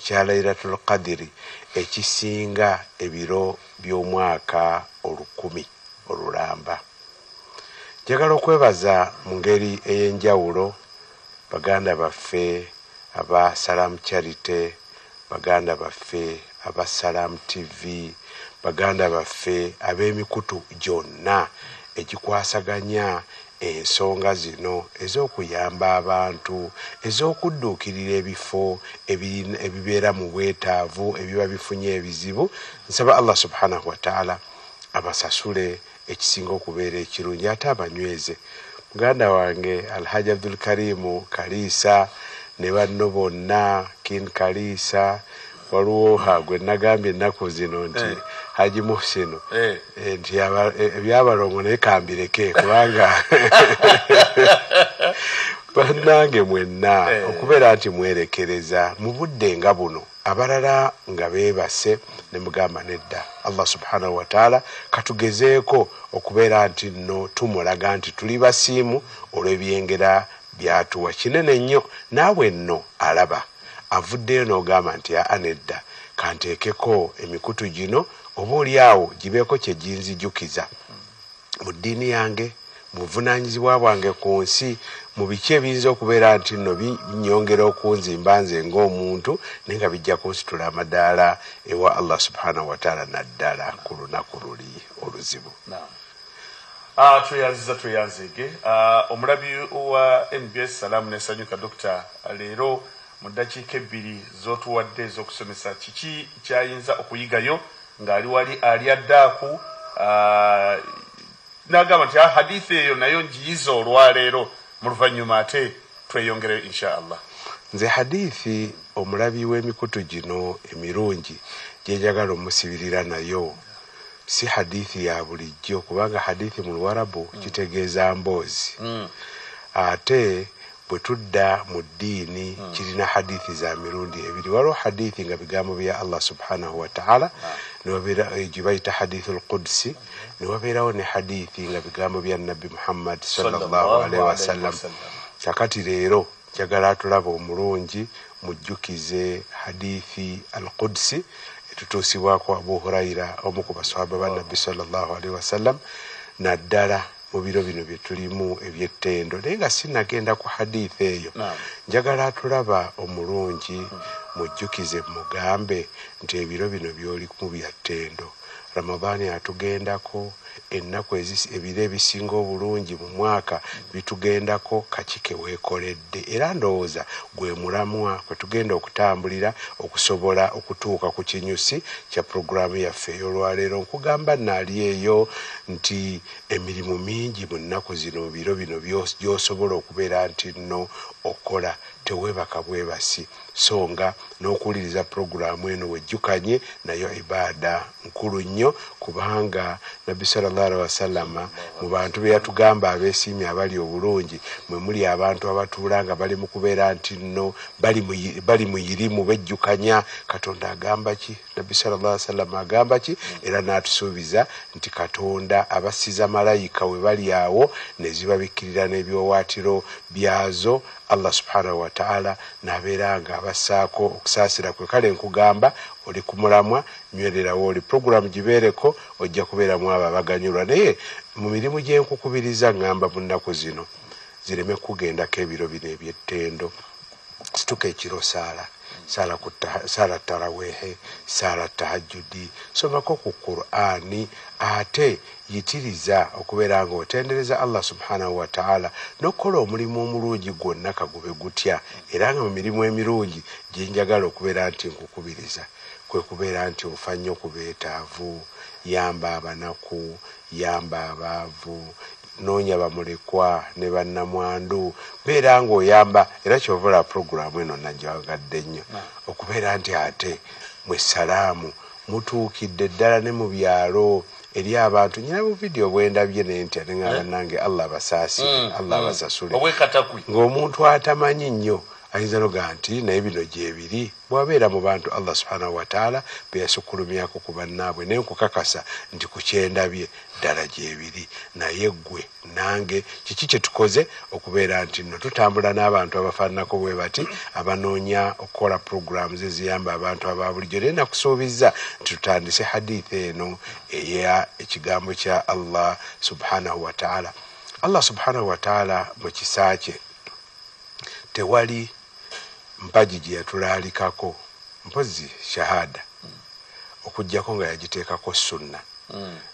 kya Laylatul Qadri ekisinga ebiro by'omwaka 1000 olulamba. Njagala okwebaza mu ngeri ey'enjawulo baganda baffe aba Salam Charity, baganda baffe aba Salam TV, baganda baffe ab'emikutu gyonna egikwasaganya ensonga zino ez'okuyamba abantu, ez'okudduukirira ebifo ebibeera mu bwetaavu, ebiba bifunye ebizibu. Nsaba Allah subhanahu wa ta'ala abasasule ekisinga okubeera ekirungi ate abanyweze. Muganda wange Alhaji Abdul Karimu Kaliisa ne banno bonna, Kin Kaliisa, waliwo gwe nagambye ennaku zino nti Haji Muhsinu nti ebyabalongo naye kambireke, kubanga bannange mwenna okubeera nti mwerekereza mu budde nga buno, abalala nga beebase ne mugamba nedda. Allah subhanahu wa ta'ala katugezeeko okubeera nti nno tumulaga nti tuli basiimu olw'ebyengera byatuwa. Kinene nnyo naawe nno alaba avuddeyo n'ogamba nti aa nedda, kanteekeko emikutu gino oba oli awo gibeeko kye ginzijukiza mu ddiini yange, mu buvunaanyizibwa bwange ku nsi, mu biki ebiyinza okubeera nti nno binyongera okunzimba nze ng'omuntu, naye nga bijja kunsitula amadaala ewa Allah subhanahu wa ta'ala naddala ku lunaku luli oluzibu. Tweyanziza tweyanzeege. Omulabi wa NBS Salamu n'esanyuka Dokita, leero mu ddakiika 2 z'otuwadde ez'okusomesa, kiki kyayinza okuyigayo ng'ali wali ali addaaku n'agamba nti hadithi eyo nayo ngiyiza olwaleero, mu luvannyuma ate tweyongereyo insha Allah. Nze hadithi omulabi w'emikutu gino emirungi gye njagala omusibirira nayo si hadithi ya bulijjo, kubanga hadithi mu Luwarabu kitegeeza mboozi. Ate bwe tudda mu ddiini kirina hadithi za mirundi ebiri. Waliwo hadithi nga bigambo bya Allah subhanahu wa ta'ala, gye bayita hadithu al-Qudsi, ne wabeerawo ne hadithi nga bigambo bya Nabbi Muhammad sallallahu alaihi wasallam. Kakati leero njagala atulaba omulungi mujjukize hadithi al-Qudsi etutuusibwako Abu Huraira, omu ku baswahaba ba Nabbi sallallahu alaihi wasallam, naddala mu biro bino bye tulimu eby'ettendo. Naye nga sinnagenda ku hadithi eyo, njagala atulaba omulungi mujjukize mugambe nti ebiro bino by'olimu bya ttendo. Ramadhani atugendako, ennaku ebiro ebisinga obulungi mu mwaka bitugendako, kakike weekoledde. Era ndowooza gwe mulamwa kwe tugenda okutambulira okusobola okutuuka ku kinyusi kya puroguraamu yaffe ey'olwaleero. Nkugamba naali eyo nti emirimu mingi mu nnaku zino, mu biro bino gy'osobola okubeera nti nno okola. Teweebaka bwebasi, so nga n'okuwuliriza puroguraamu eno wejjukanye nayo ibaada nkulu nnyo, kubanga Nabbi sallallahu alaihi wasallama mu bantu be yatugamba abeesiimye abali obulungi mwe muli abantu abatuula nga bali mu kubeera nti nno bali mu irimu bejjukanya Katonda agamba ki, Nabbi sallallahu alaihi wasallama agamba ki, era n'atusuubiza nti Katonda abasiza malayika we bali awo ne zibabikkirira n'ebyowaatiro byazo. Allah subhanahu wa ta'ala n'abeera nga abassaako okusaasira kwe. Kale nkugamba oli ku mulamwa, nywererawo oli puroguramu gibeereko, ojja kubeeramu abo abaganyulwa. Naye mu mirimu gye nkukubiriza ŋŋamba mu nnaku zino zireme kugendako ebiro bino eby'ettendo. Situka ekiro, saala saala tarawehe, saala tahajjudi, somako ku Qur'ani, ate yitiriza okubeera nga otendereza Allah subhanahu wa ta'ala n'okukola omulimu omulungi gwonna kagube gutya. Era nga mu mirimu emirungi gye njagala okubeera nti nkukubiriza kwe kubeera nti ofa nnyo ku beetaavu, yamba abanaku, yamba abaavu, noonya bamulekwa ne bannamwandu, beera ng'oyamba. Era kyova puroguraamu eno nagyagadde nnyo okubeera nti ate mwe salaamu mutuukidde ddala ne mu byalo eri abantu. Nyina bu vidiyo bwendabye nentya ne ngamba nange Allah abasaasire, Allah abasasule. Ng'omuntu atamanyi nnyo ayinza noga nti naye bino gyebiri, bw'abeera mu bantu Allah subhanahu wa ta'ala be yasukkulumyako ku bannaabwe, naye nkukakasa nti ku kyendabye ddala gyebiri. Naye ggwe nange kiki kye tukoze okubeera nti nno tutambula n'abantu abafaananako bwe bati abanoonya okukola programs eziyamba abantu aba bulijjo. Naye nakusuubizza nti tutandise hadith eno eya ekigambo kya Allah subhanahu wa ta'ala. Allah subhanahu wa ta'ala mu kisa kye tewali mpagi gye yatulaalikako mpozzi shahada, okuggyako nga yagiteekako sunna.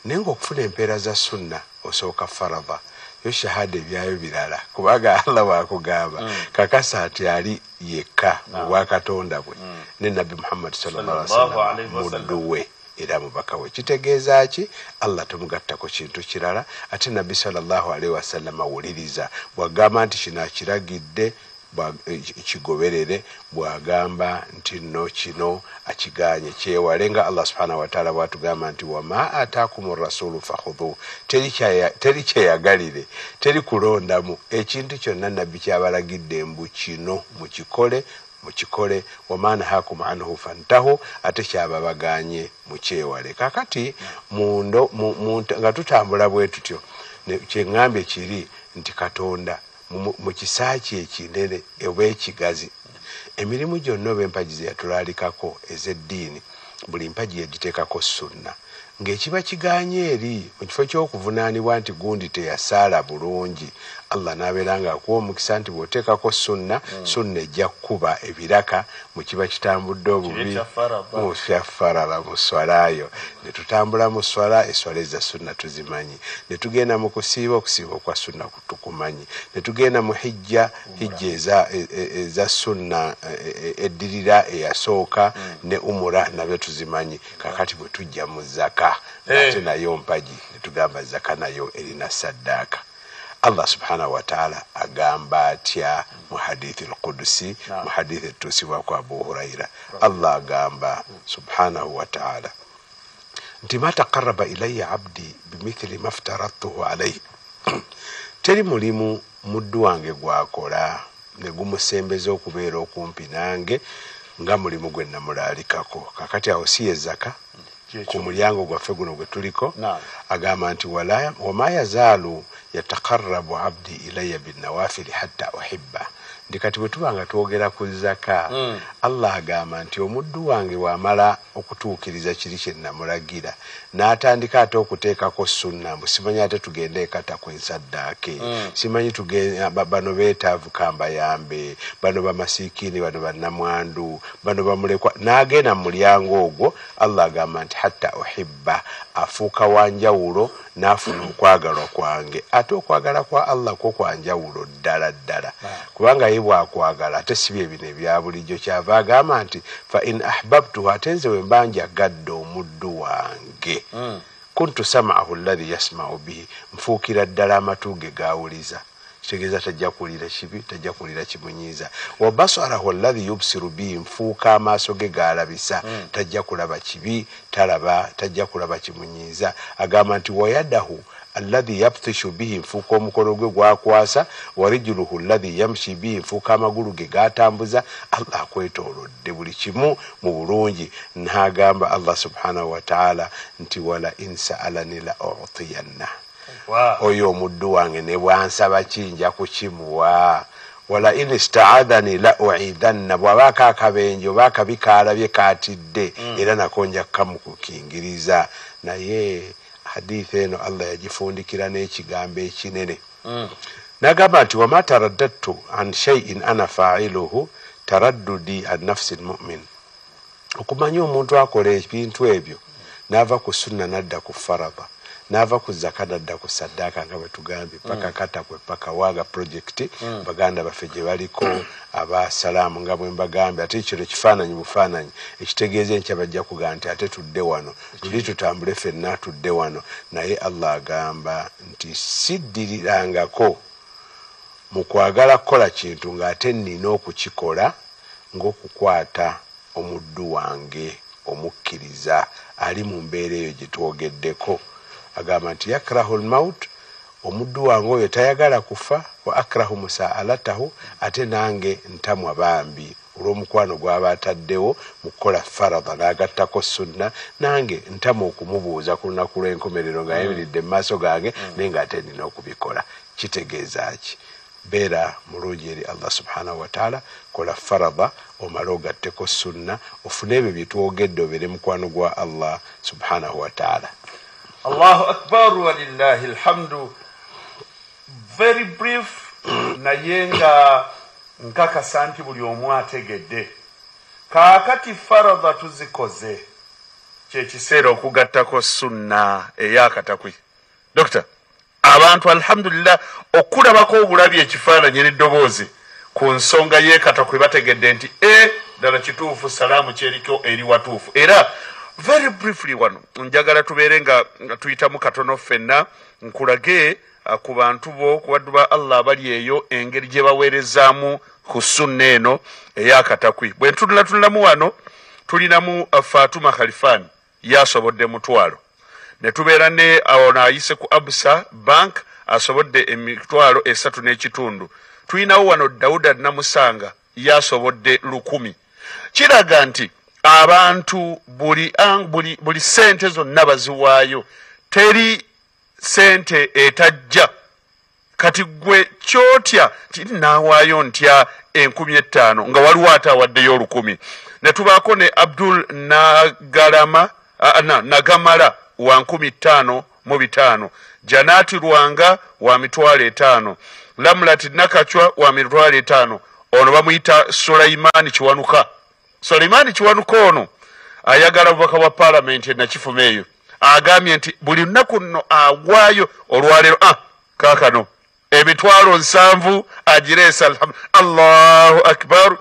Naye ng'okufuna empeera za sunna osooka faradha, yo shahada ebyayo birala, kubanga Allah bw'akugamba kakasa nti ali yekka mu bwakatonda bwe ne Nabbi Muhammad sallallahu alaihi wasallam muddu we era mubaka we. Kitegeeza ki? Allah tomugattako kintu kirala. Ate Nabbi sallallahu alaihi wasallam awuliriza bw'agamba nti kino akiragidde kigoberere, bw'agamba nti nno kino akiganye kyewale, nga Allah subhanahu wa ta'ala bw'atugamba nti wama ataakumu rasulu fakhudhu, teri kyeyagalire, teri kulondamu ekintu kyonna Nabbi kyabalagidde mbu kino mukikole mukikole, wama nahakum anhu fantahu, ate kyababaganye mukyewale. Kakati nga tutambula bwe tutyo, kyeŋŋambye kiri nti Katonda mu kisa kye ekinene oba ekigazi, emirimu gyonna oba empagi ze yatulaalikako ez'eddiini, buli mpagi yagiteekako sunna. Ng'ekiba kiganye eri mu kifo ky'okuvunaanibwa nti gundi teyasaala bulungi, Allah n'abeera ng'akuwa omukisa nti bw'oteekako sunna, sunna ejja kukuba ebiraka mu kiba kitambudde obubi mu kya farala mu swalayo. Ne tutambula mu swala, eswala eza sunna tuzimanyi, ne tugenda mu kusiiba, okusiiba okwa sunna tukumanyi, ne tugenda mu hijja, hijja eza sunna eddirira eyasooka ne umura nabyo tuzimanyi. Kakati bwe tujja mu zaka, ate nayo mpagi, ne tugamba zaka nayo erina saddaaka. Allah subhanahu wa ta'ala agamba atya mu hadithi al-Qudusi, mu hadithi etuusibwa ku Abu Huraira? Allah agamba subhanahu wa ta'ala nti ma taqarraba ilayya abdi bimithli ma aftaradtuhu alayhi, teri mulimu muddu wange gwakola ne gumusembeza okubeera okumpi nange nga mulimu gwe namulaalikako. Kakati awo si ye zaka ku mulyango gwaffe guno gwe tuliko. Agamba nti wama yazaalu yataqarrabu abdi ilayya binnawafili hatta uhibba. Nti kati bwe tuba nga twogera ku zaka, Allah agamba nti omuddu wange bw'amala okutuukiriza kiri kye namulagira n'atandika ate okuteekako sunna, mbu simanyi ate tugende ekata kwensaddaake, simanyi bano beetaavu kambayambe, bano bamasiikini, bano bannamwandu, bano bamulekwa, n'agenda mu mulyango ogwo, Allah agamba nti hatta uhibba, afuuka wanjawulo n'afuna okwagalwa kwange. Ate okwagala kwa Allah kwo kwanjawulo ddala ddala, kubanga ye bw'akwagala ate si bye bino ebya bulijjo. Kyava agamba nti fa in ahbabtuhu, ate nze bwe mba njagadde omuddu wange, kuntu sam'ahu alladhi yasma'u bihi, nfuukira ddala amatu ge gawuliza. Kitegeeza tajja kuwulira kibi, tajja kuwulira kimunyiiza. Wa basarahu alladhi yubsiru bihi, nfuuka amaaso ge gaalabisa, tajja kulaba kibi, talaba, tajja kulaba kimunyiiza. Agamba nti wayadahu alladhi yabtishu bihi, nfuuka omukono gwe gwakwasa, wa rijluhu alladhi yamshi bihi, nfuuka amagulu ge gatambuza. Allah akwetoolodde buli kimu mu bulungi. N'agamba Allah subhanahu wa ta'ala nti wala in sa'alani la u'tiyanna, oyo omuddu wange ne bwansaba kinja kukimuwa. Wala in ista'adhani la u'idhanna, bw'abaako akabenje oba akabi kaalabye kaatidde, era nako nja kukamukukingiriza. Naye hadithi eno Allah yagifundikira n'ekigambo ekinene, n'agamba nti wama taraddadtu an shay'in ana fa'iluhu taraddudi an nafsi lmumin. Okumanya omuntu akola ebintu ebyo n'ava ku sunna n'adda ku farada, n'ava ku zaka n'adda ku saddaaka, nga bwe tugambye paka katakwe paka waaga projekiti baganda baffe gye baliko abasalaamu, nga bwe mbagambye. Ate kino kifaananyi bufaananyi ekitegeeza enkya bajja kugamba nti ate tudde wano, luli tutambule ffenna tudde wano. Naye Allah agamba nti siddirirangako mu kwagala kukola kintu ng'ate nnina okukikola, ng'okukwata omuddu wange omukkiriza ali mu mbeera eyo gye twogeddeko. Agamba nti yakrahu lmaut, omuddu wange oyo tayagala kufa, wa akrahu musaalatahu, ate nange ntamwa bambi olw'omukwano gw'aba ataddewo mu kukola faradha n'agattako sunna, nange ntamwa okumubuuza ku lunaku lw'enkomerero ng'ayimiridde mu maaso gange, naye ng'ate nina okubikola. Kitegeeza ki? Beera mulungi eri Allah subhanahu wa ta'ala, kola faradha omale ogatteko sunna, ofune ebyo bye twogedde, obeere mukwano gwa Allah subhanahu wa ta'ala. Allahu akbar walillahi alhamdu. Very brief, naye nga nkakasa nti buli omu ategedde. Kaakati faradha tuzikoze, kyekiseera okugattako sunna ey'akatakwi. Dokita, abantu alhamdulillah okulabako obulabi ekifaananyi n'eddoboozi ku nsonga y'ekatakwi bategedde nti ddala kituufu, salaamu kyeriko eri watuufu. Era very briefly wano njagala tubeere nga tuyitamu katono ffenna, nkulage ku bantu bo, ku baddu ba Allah abali eyo, engeri gye baweerezaamu ku sunna eno ey'akatakwi. Bwe ntunulatunulamu wano tulinamu Fatuma Khalifani yasobodde 1000, ne tubeera ne ono ayise ku Absa Bank asobodde 3,500. Tulinawo wano Dauda Namusanga yasobodde 1000. Kiraga nti abantu buli sente zonna baziwaayo, teri sente etajja. Kati gwe kyotya nti naawaayo ntya 5,000 nga waliwo ate awaddeyo 1,000. Ne tubaako ne Abdul Nagalama Nagamala wa 5,500, Janati Rwanga wa 5,000, Lamlati Nakachwa wa 5,000. Ono bamuyita Sulaimani Kiwanuka. Suleimani Kiwanuka ono ayagala bubaka bwa paalamenti nakifuma eyo, agambye nti buli lunaku nno agwayo olwaleero kaakano 70,000 agireesa. Allahu akbar,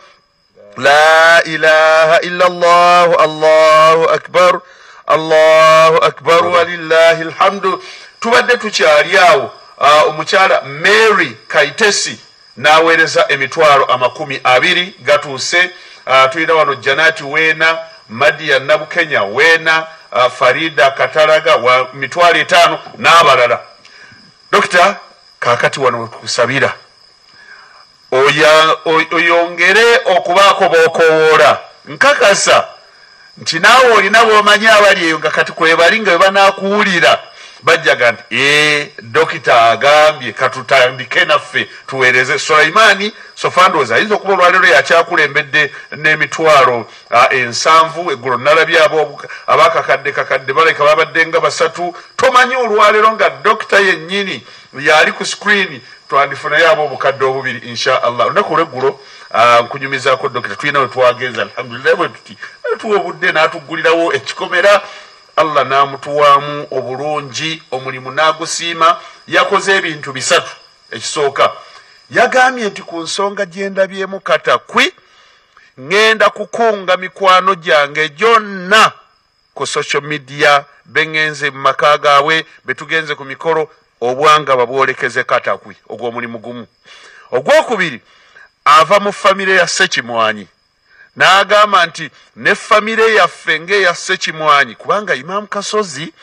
la ilaha illa Allah, Allahu akbar, Allahu akbar walillahi alhamdu. Tubadde tukyali awo, omukyala Mary Kaitesi n'aweereza 20,000 gatuuse. Tulina wano Janati Weena, Madia Nabukenya Weena, Farida Katalaga wa 5,000 n'abalala. Dokita, kaakati wano wetukusabira oyongere okubaako b'okowoola. Nkakasa nti naawe olina b'omanyi abali eyo nga kati kwebali nga bwe banaakuwulira bajjaga nti dokita agambye katutandike naffe tuweereze. Sulaimani Sofandoozi ayinza okuba olwaleero yakyakulembedde n'70,000. Eggulo nalabye abakakadde kakadde baleka babadde nga 3. Tomanyi olwaleero nga dokita yennyini yali ku screen, twandifunayo ab'obukadde 2 insha Allah. Olunaku olw'eggulo nkunyumizaako dokita, tulina we twagenza alhamdulillah, bwe tuti tuwa obudde n'atuggulirawo ekikomera, Allah n'amutuwaamu obulungi, omulimu n'agusiima. Yakoze ebintu 3. Ekisooka yagambye nti ku nsonga gye ndabyemu katakwi, ŋŋenda kukunga mikwano gyange gyonna ku social media, beŋŋenze mu maka gaabwe, betugenze ku mikolo, Obwanga babwolekeze Katakwi, ogw'omulimu gumu. Ogwokubiri, ava mu famire ya Ssekimwanyi, n'agamba nti ne famire yaffe ng'eya Ssekimwanyi, kubanga Imam Kasozi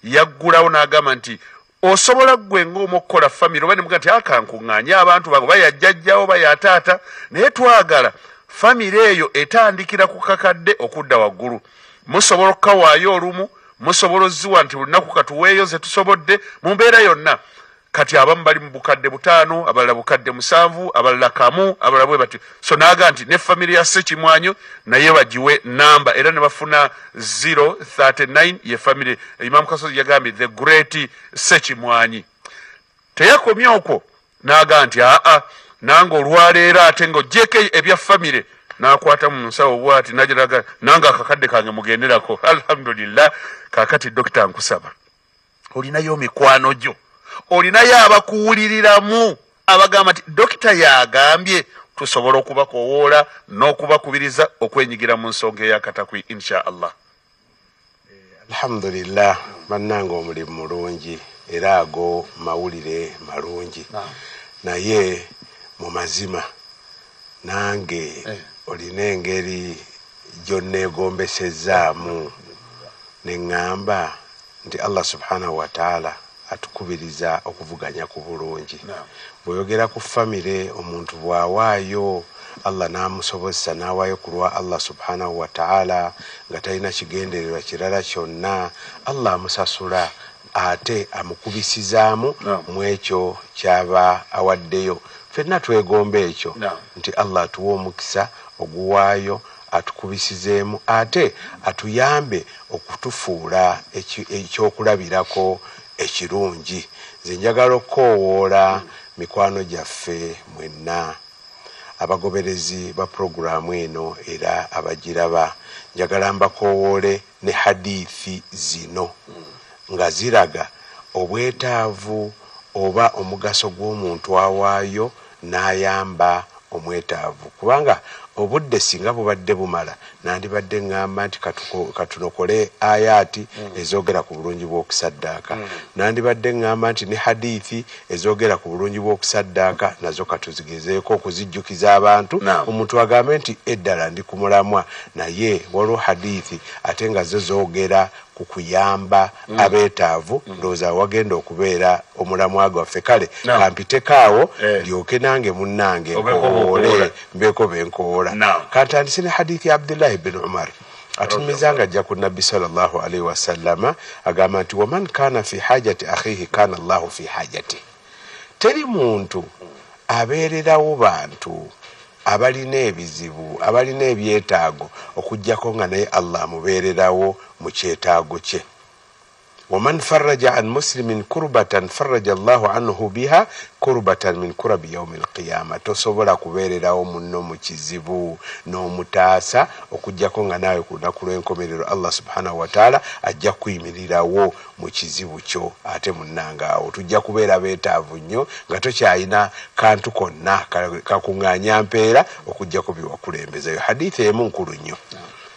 yaggulawo n'agamba nti osobola ggwe ng'omu okukola famire, oba ne mugamba nti akankuŋŋaanye abantu bange, oba yajjajjawo oba yataata, naye twagala famire eyo etandikira ku kakadde okudda waggulu. Musobola okukawaayo olumu, musobola ozziwa nti lunaku katuweeyo ze tusobodde mu mbeera yonna. Kati abamu bali mu bukadde 5, abalala bukadde 7, abalala 1, abalala bwe batyo. So n'aga nti ne famire ya Ssekimwanyi naye bagiwe namba, era ne bafuna 039 ye famire. Imam Kasozi yagambye the great Ssekimwanyi. Teyakomye okwo, n'aga nti aa, nange olwaleero ate ng'oggyeko ebya famire, n'akwata mu nsawo bw'ati n'agiraga nange akakadde kange mugenderako. Alhamdulillah. Kaakati Dokita, nkusaba, olinayo mikwano gyo, olinayo abakuwuliriramu abagamba nti dokita yagambye tusobola okubakowoola n'okubakubiriza okwenyigira mu nsonga eya Katakwi insha Allah. Alhamdulillah, bannange omulimu mulungi era ago mawulire malungi, naye mu mazima nange olina engeri gyonneegombesezaamu ne ŋŋamba nti Allah subhanahu wa ta'ala atukubiriza okuvuganya ku bulungi. Bw'oyogera ku famire, omuntu bw'awaayo Allah n'amusobozesa n'awaayo ku lwa Allah subhanahu wa ta'ala nga talina kigendererwa kirala kyonna, Allah amusasula ate amukubisizaamu mu ekyo ky'aba awaddeyo. Ffenna twegomba ekyo nti Allah atuwe omukisa oguwaayo, atukubisizeemu ate atuyambe okutufuula ekyokulabirako ekirungi. Nze njagala okukoowoola mikwano gyaffe mwenna abagoberezi ba puroguraamu eno era abagiraba, njagala mbakoowoole ne hadithi zino nga ziraga obwetaavu oba omugaso gw'omuntu awaayo n'ayamba omwetaavu, kubanga obudde singa bubadde bumala nandibadde ŋŋamba nti katunokole ayaati ezogera ku bulungi bw'okusaddaaka, nandibadde ŋŋamba nti ne hadithi ezogera ku bulungi bw'okusaddaaka nazo katuzigezeeko okuzijjukiza abantu, omuntu agambe nti eddala ndi ku mulamwa. Naye waliwo hadithi ate nga zo zoogera ku kuyamba abeetaavu, ndowooza wagenda okubeera omulamwa gwaffe. Kale kampiteko awo ndyoke nange munnange nkowoole, mbeeko benkowoola. Kantandise ne hadithi ya Abdullahi bin Umar atumiza nga ajja ku Nabbi sallallahu alaihi wasallama, agamba nti waman kana fi hajati akhihi kana Allahu fi hajati. Teri muntu abeererawo bantu abalina ebizibu, abalina ebyetaago, okuggyako nga naye Allah amubeererawo mu kyetaago kye. Waman faraja an muslimin kurbatan faraja Allahu anhu biha kurbatan min kurabi yaumi alqiyama. Tosobola kubeererawo munno mu kizibu n'omutaasa okuggyako nga naawe ku lunaku lw'enkomerero Allah subhanahu wa ta'ala ajja kuyimirirawo mu kizibu kyo. Ate munnange awo tujja kubeera beetaavu nnyo nga tokyalina kantu konna kakuŋŋaanya mpeera okuggyako bye wakulembezayo. Hadithi emu nkulu nnyo.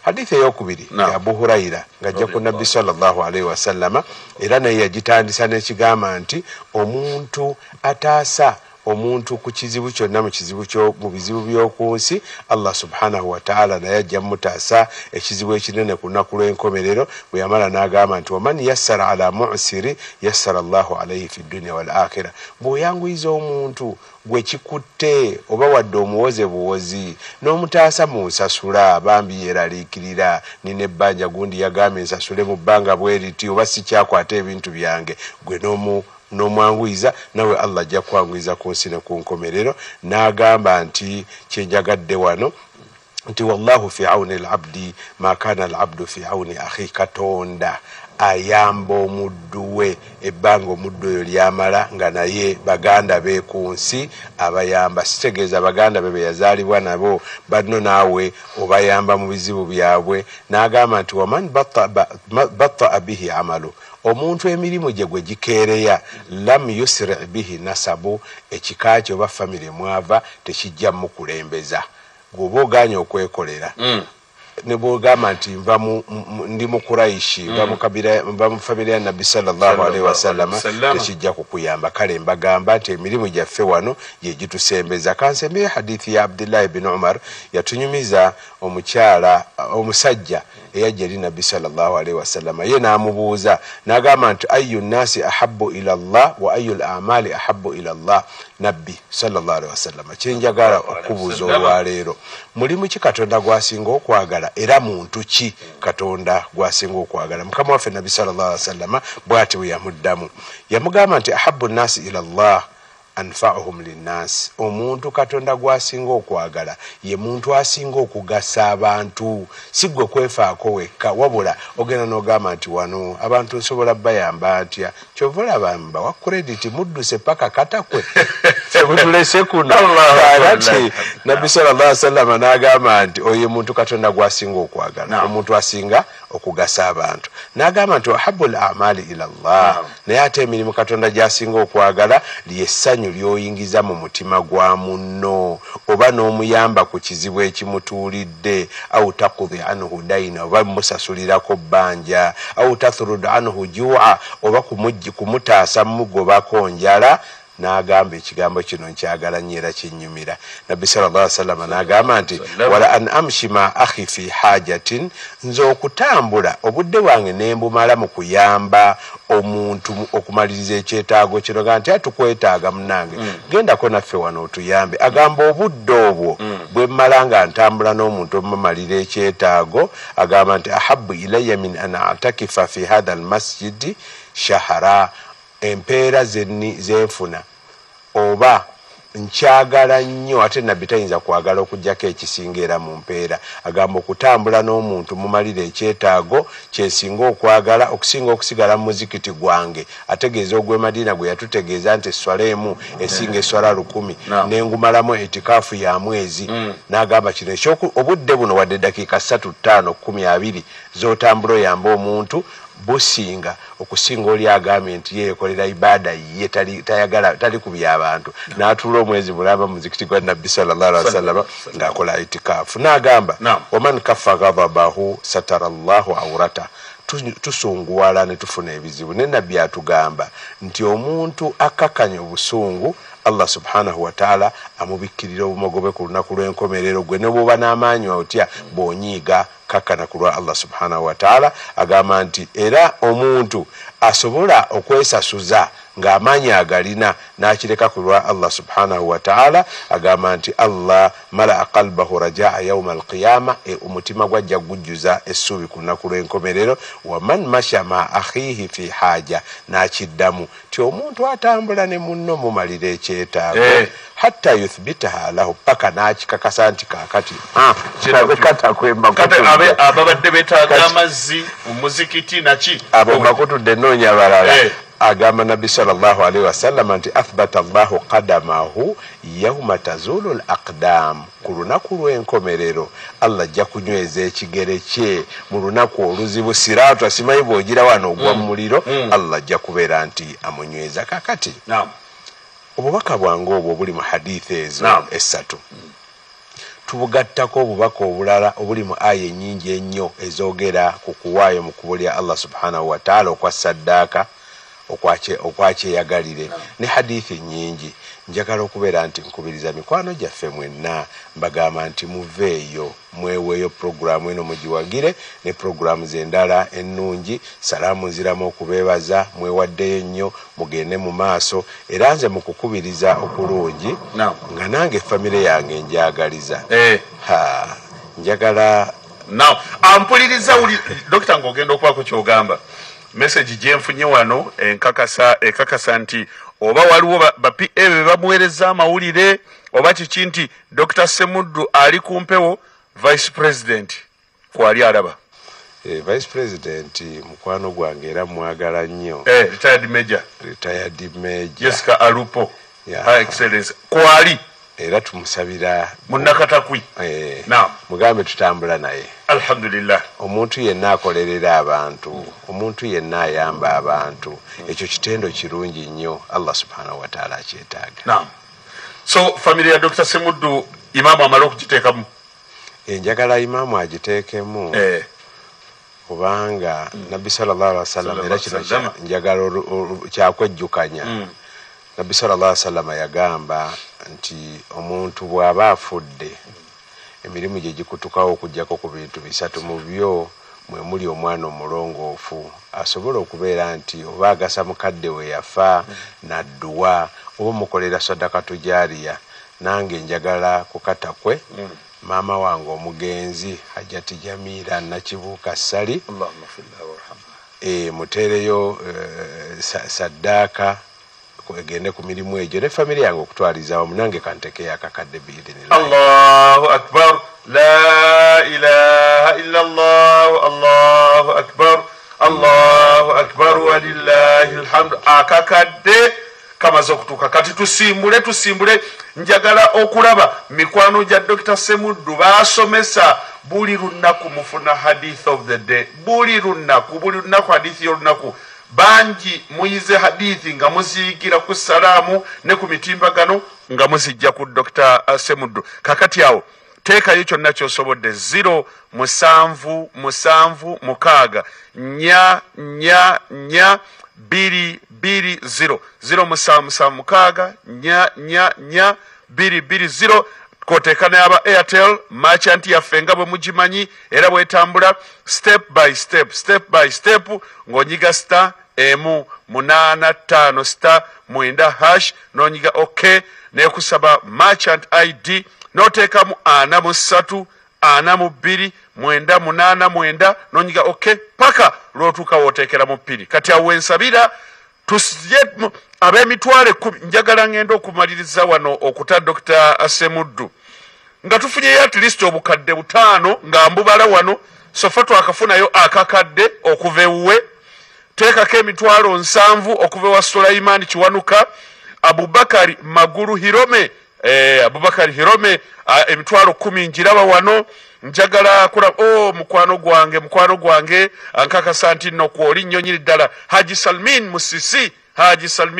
Hadithi eyokubiri ya Abu Huraira ng'ajja ku Nabbi sallallahu alaihi wasallama, era naye yagitandisa n'ekigamba nti omuntu ataasa omuntu ku kizibu kyonna mu kizibu kyo mu bizibu by'oku nsi, Allah subhanahu wa ta'ala naye ajja mutaasa ekizibu ekinene ku lunaku lw'enkomerero. Bwe yamala n'agamba nti waman yassara ala mu'siri yassara Allahu alaihi fi dunya wal akhira. Bw'oyanguyiza omuntu gwe kikutte oba wadde omuwoze buwozi n'omutaasa mu nsasula, bambi yeeraliikirira, nina ebbanja gundi yagambye nsasule mu bbanga bwe riti oba sikyakwata ebintu byange, gwe n'omwanguyiza nawe Allah ajja kwanguyiza ku nsi ne ku nkomerero. N'agamba nti kyenjagadde wano nti wallahu fi auni al-abdi ma kana al-abdu fi auni akhi, Katonda ayamba omuddu we ebbanga omuddu oyo lyamala nga naye baganda be ku nsi abayamba. Sitegeeza baganda be be yazaalibwa nabo, banno naawe obayamba mu bizibu byabwe. N'agamba nti waman bataa bihi amalu, omuntu emirimu gye gwe gikeereya, lam yusri bihi nasabu, ekika kye oba famire mwava tekijja mukulembeza. Bw'oba ogaanye okwekolera Ne bwogamba nti nva ndi mu Quraishi, nva mu kabira, nva mu familia ya Nabbi sallallahu alaihi wasallam, tekijja kukuyamba. Kale mbagamba nti emirimu gyaffe wano gye gitusembeza. Kansembye hadithi ya Abdullah ibn Umar, yatunyumiza omukyala omusajja eyajja eri Nabbi sallallahu alaihi wasallam, ye n'amubuuza n'agamba nti ayu nnasi ahabbu ila Allah wa ayu al-a'mali ahabbu ila Allah. Nabbi sallallahu alaihi wasallam, kyenjagala okubuuza olwaleero, mulimu ki Katonda gw'asinga okwagala era muntu ki Katonda gw'asinga okwagala? Mukama waffe Nabbi sallallahu alaihi wasallam bw'ati bwe yamuddamu, yamugamba nti ahabbu nnasi ila Allah anfa'uhum linnas, omuntu Katonda gw'asinga okwagala ye muntu asinga okugasa abantu. Si gwe kwefaako wekka, wabula ogenda n'ogamba nti wano abantu nsobola bayamba ntya. Kyova olaba mbawa credit mudduse paka Katakwe temutulese kuno. Ati Nabbi sallallahu alaihi wasallam n'agamba nti oyo muntu Katonda gw'asinga okwagala, omuntu asinga okugasa abantu. N'agamba nti ahabbul a'mali ila Allah, naye ate emirimu Katonda gy'asinga okwagala ly'essanyu ly'oyingiza mu mutima gwa munno, oba n'omuyamba ku kizibu ekimutuulidde, au taqdi anhu daina, oba musasulirako bbanja, au tathrud anhu ju'a, oba kumutaasa mugobako njala. N'agamba ekigambo kino nkyagala nnyo era kinnyumira. Nabbi sallallahu alaihi wasallam n'agamba nti wala an amshi ma akhi fi hajatin, nze okutambula obudde bwange ne mbumala mu kuyamba omuntu okumaliriza ekyetaago kino, ga nti atukwetaaga munnange, gendako naffe wano otuyambe. Agamba obudde obwo bwe mmala nga ntambula n'omuntu omumalira ekyetaago, agamba nti ahabbu ilayya min an a'takifa fi hadha almasjidi shahara, empeera zenfuna oba nkyagala nnyo. Ate Nabbi tayinza kwagala okuggyako ekisinga era mu mpeera. Agamba okutambula n'omuntu mumalira ekyetaago kyesinga okwagala okusinga okusigala mu muzikiti gwange. Ategeeza ogw'e Madina gwe yatutegeeza nti esswala emu esinga esswala 1000, nengumalamu etikaafu ya mwezi. N'agamba kino obudde buno wadde eddakiika 3 5 12 z'otambula oyamba omuntu businga okusinga oli agambye nti yeekolera ibaada ye tayagala tali ku by'abantu, n'atuula omwezi mulamba muzikiti gwa Nabbi sallallahu alaihi wasallam ng'akola itikaafu. N'agamba waman kaffa ghadabahu satara Allahu awrata, tusunguwala ne tufuna ebizibu. Ne Nabbi atugamba nti omuntu akakanya obusungu Allah subhanahu wa ta'ala amubikkirira obumogobe ku lunaku lw'enkomerero. Gwe ne bw'oba n'amaanyi otya bw'onyiiga kakkana ku lwa Allah subhanahu wa ta'ala. Agamba nti era omuntu asobola okwesasuza ng'amaanyi agalina n'akireka ku lwa Allah subhanahu wa ta'ala. Agamba nti Allah malaa qalbahu rajaa yauma alqiyama, omutima gwajja gujjuza essuubi ku lunaku lw'enkomerero. Waman masha ma akhihi fi haja, n'akiddamu ti omuntu atambula ne munno mumalira ekyetaago hatta yuthbitaha lahu, paka n'akikakasa nti kaakati ababadde beetaaga amazzi mu muzikiti naki abo mbakutudde nnoonya balala. Agamba Nabbi sallallahu alaihi wasallam nti athbata Allahu qadamahu yawma tazulu al-aqdam, ku lunaku lw'enkomerero Allah ajja kunyweza ekigere kye mu lunaku oluzibu siraatu asimanyi bw'ogira wano ogwa mu muliro, Allah ajja kubeera nti amunyweza. Kakati obubaka bwange obwo obuli mu hadithi ezo esatu tubugattako obubaka obulala obuli mu aya ennyingi ennyo ezoogera ku kuwaayo mu kkubo lya Allah subhanahu wa ta'ala okwa saddaaka okwakyeyagalire ne hadithi nnyingi. Njagala okubeera nti nkubiriza mikwano gyaffe mwenna, mbagamba nti muveeyo mweweeyo puroguramu eno mugiwagire ne puroguramu z'endala ennungi. Salaamu nziramu okubeebaza, mwewaddeyo nnyo, mugende mu maaso. Era nze mukukubiriza okulungi nga nange famire yange njagaliza. Njagala now ampuliriza dokita ng'ogenda okubaako ky'ogamba. Message gyenfunye wano enkakasa nti oba waliwo ba PA be bamuweereza amawulire oba kiki nti Dr. Semuddu ali ku mpewo, Vice President kwali alaba. Vice President mukwano gwange era mwagala nnyo. Retired Major. Retired Major Jessica Alupo. Her Excellence kwali era tumusabira munnakatakwi. Mugambe tutambula naye. Alhamdulillah. Omuntu yenna akolerera abantu, omuntu yenna ayamba abantu, ekyo kitendo kirungi nnyo Allah subhanahu wa ta'ala akyetaaga. Naam. So family ya Dr. Semuddu imamu amala okugiteekamu. Njagala imaamu agiteekemu kubanga Nabbi sallallahu alaihi wasallam era kino njagala kyakwejjukanya. Nabbi sallallahu alaihi wasallam yagamba nti omuntu bw'aba afudde emirimu gye gikutukawo okuggyako ku bintu bisatu, mu byo mwe muli omwana omulongoofu asobola okubeera nti oba agasa mukadde we yafa nadduwa oba mukolera sadaka tujariya. Nange njagala kukatakwe maama wange omugenzi Hajati Jamira Nakibuuka Ssali, muteereyo saddaaka egende ku mirimu egyo ne famire yange okutwaliza awamu, nange kantekeyo akakadde biidhinillah. Allahu akbar, la ilaha illa Allah, Allahu akbar, Allahu akbar walillahi alhamdu. Akakadde kamaze okutuuka, kati tusimbule. Njagala okulaba mikwano gya Dr. Semuddu basomesa buli lunaku, mufuna hadith of the day buli lunaku, hadithi y'olunaku. Bangi muyize hadithi nga muziyigira ku salaamu ne ku mitimbagano nga muzijja ku Dr. Semuddu. Kakati awo teekayo kyonna ky'osobodde 0 7 7 6 4 4 4 2 2 0 0 7 7 6 4 4 4 2 2 0. Koteeka n'aba Airtel merchant yaffe nga bwe mugimanyi era bwetambula step by step, step by step, ng'onyiga star 1 8 5 star 9 hash n'onyiga OK, nekusaba merchant ID n'oteekamu 43 42 9 8 9 n'onyiga OK paka lw'otuuka w'oteekera mu pini. Kati awo wensabira tusije ab'emitwalo 10. Njagala ngenda okumaliriza wano okuta Dr. Semuddu nga tufunyeyo at least obukadde 5 nga mbubala wano. Sofa twakafunayo akakadde okuva ewuwe, teekako emitwalo 70 okuva ewa Sulaiman Kiwanuka, Abubakari Magulu Hirome, Abubakari Hirome emitwalo 10 njiraba wano. Njagala kulaba mukwano gwange nkakasa nti nno kwoli nnyo nyini ddala Haji Salmin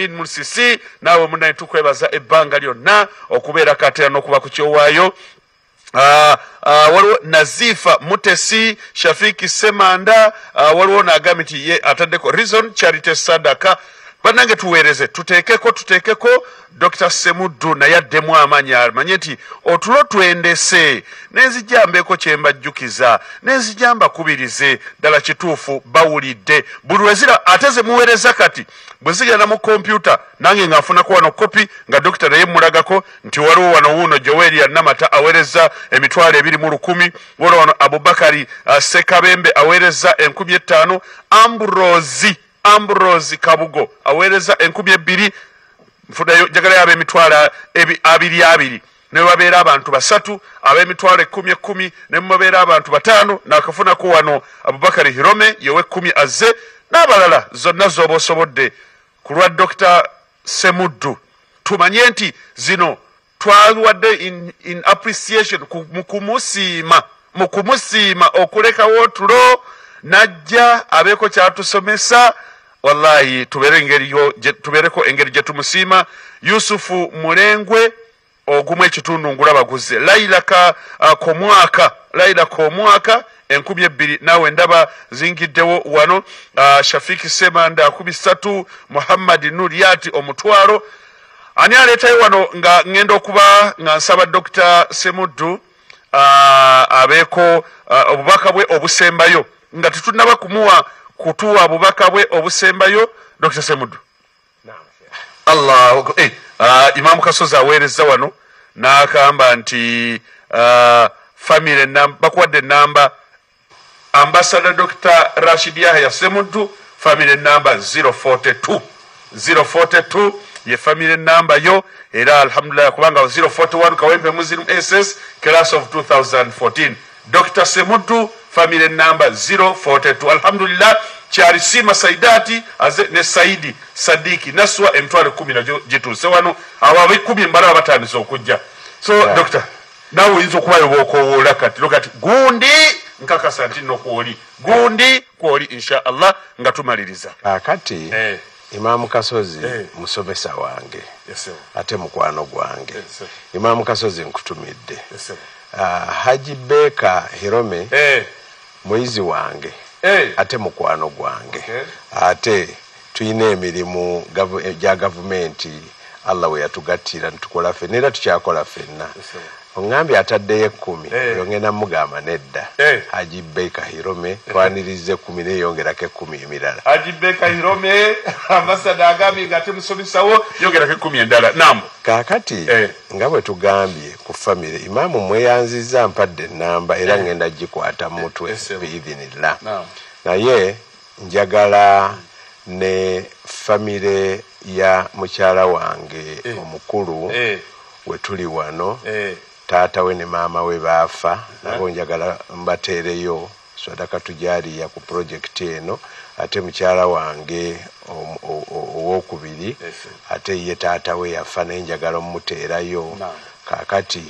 Musisi, naawe munnaye tukwebaza ebbanga lyonna okubeera katera n'okuba ku kyowaayo. Waliwo Nazifa Mutesi, Shafiki Semanda, waliwo n'agambye nti ye ataddeko Reason Charity Sadaka. Bannange tuweereze, tuteekeko Dr. Semuddu naye addemu amaanyi, amanye nti otulo twendese. Nenzijja mbeeko kye mbajjukiza, nenzijja mbakubirize, ddala kituufu bawulidde buli lwezira ate ze muweereza kati bwe zigenda mu kompyuta nange nga nfunako wano kopi nga dokita naye mmulagako nti waliwo wano wuuno Joel Namata aweereza emitwalo 2,000, waliwo wano Abubakari Sekabembe aweereza 5,000, Ambrose Kabugo aweereza 2,000. Nfunayo njagala ab'emitwalo 2,2 ne babeera abantu 3 ab'emitwalo 10 10 ne mubabeera abantu 5. Nakafunako wano Abubakari Hirome yewe 10 azze n'abalala zonna z'oba osobodde ku lwa Dr. Semuddu. Tumanye nti zino twawadde in appreciation mu kumusiima okulekawo otulo najja abeeko kyatusomesa. Wallahi tubeereko engeri gye tumusiima. Yusufu Mulengwe ogumu ekitundu ngulaba guzze. Laila Komwaka 2,000 naawe ndaba zingiddewo wano. Shafiki Semanda 3,000, Muhammad Nuriati 1,000. Ani aleetayo wano nga ngenda okuba nga nsaba Dr. Semuddu abeeko obubaka bwe obusembayo nga tetunnaba kumuwa kutuwa bubaka bwe obusembayo. Dr. Semuddu, Allah Imam Kasozi aweereza wano n'agamba nti family bakuwadde namba Ambassador Dr. Rashid Yahya Semuddu, family number 042 042 ye family number yo, era alhamdulillah kubanga 041 Kawempe Muslim SS class of 2014. Dr. Semuddu family number 042. Alhamdulillah Charisima Saidati aze ne Saidi Sadiki Naswa emitwalo 10 najo gituuse wano abo ab'ekumi mbala batandise okujja. So yeah. Doctor, nawe oyinza okubayo bw'okowoola kati lokati gundi nkakasa nti nno kwoli gundi kwoli insha Allah nga tumaliriza. Kati Imam Kasozi musomesa wange ate mukwano gwange. Imam Kasozi nkutumidde. Haji Beka Hirome muyizi wange ate mukwano gwange, ate tuyina emirimu gya gavumenti Allah we yatugattira nitukola ffenna era tukyakola ffenna. Ongambye ataddeyo 10, oyo ngenda mugamba nedda. Haji Beka Hirome twanirize 10 neyongerako 10 emirala. Haji Beka Hirome ambassador agambye nga temusomesawo yongerako 10 endala. Naam. Kaakati nga bwe tugambye ku famire, imaamu mweyanzizza mpadde ennamba era ngenda gikwata mu mutwe biidhinillah. Naye njagala ne famire ya mukyala wange omukulu we tuli wano, taata we ne maama we baafa, nabo njagala mbateereyo sadaka tujariya ku project eno. Ate mukyala wange owokubiri ate ye taata we yafa, naye njagala omuteerayo. Kaakati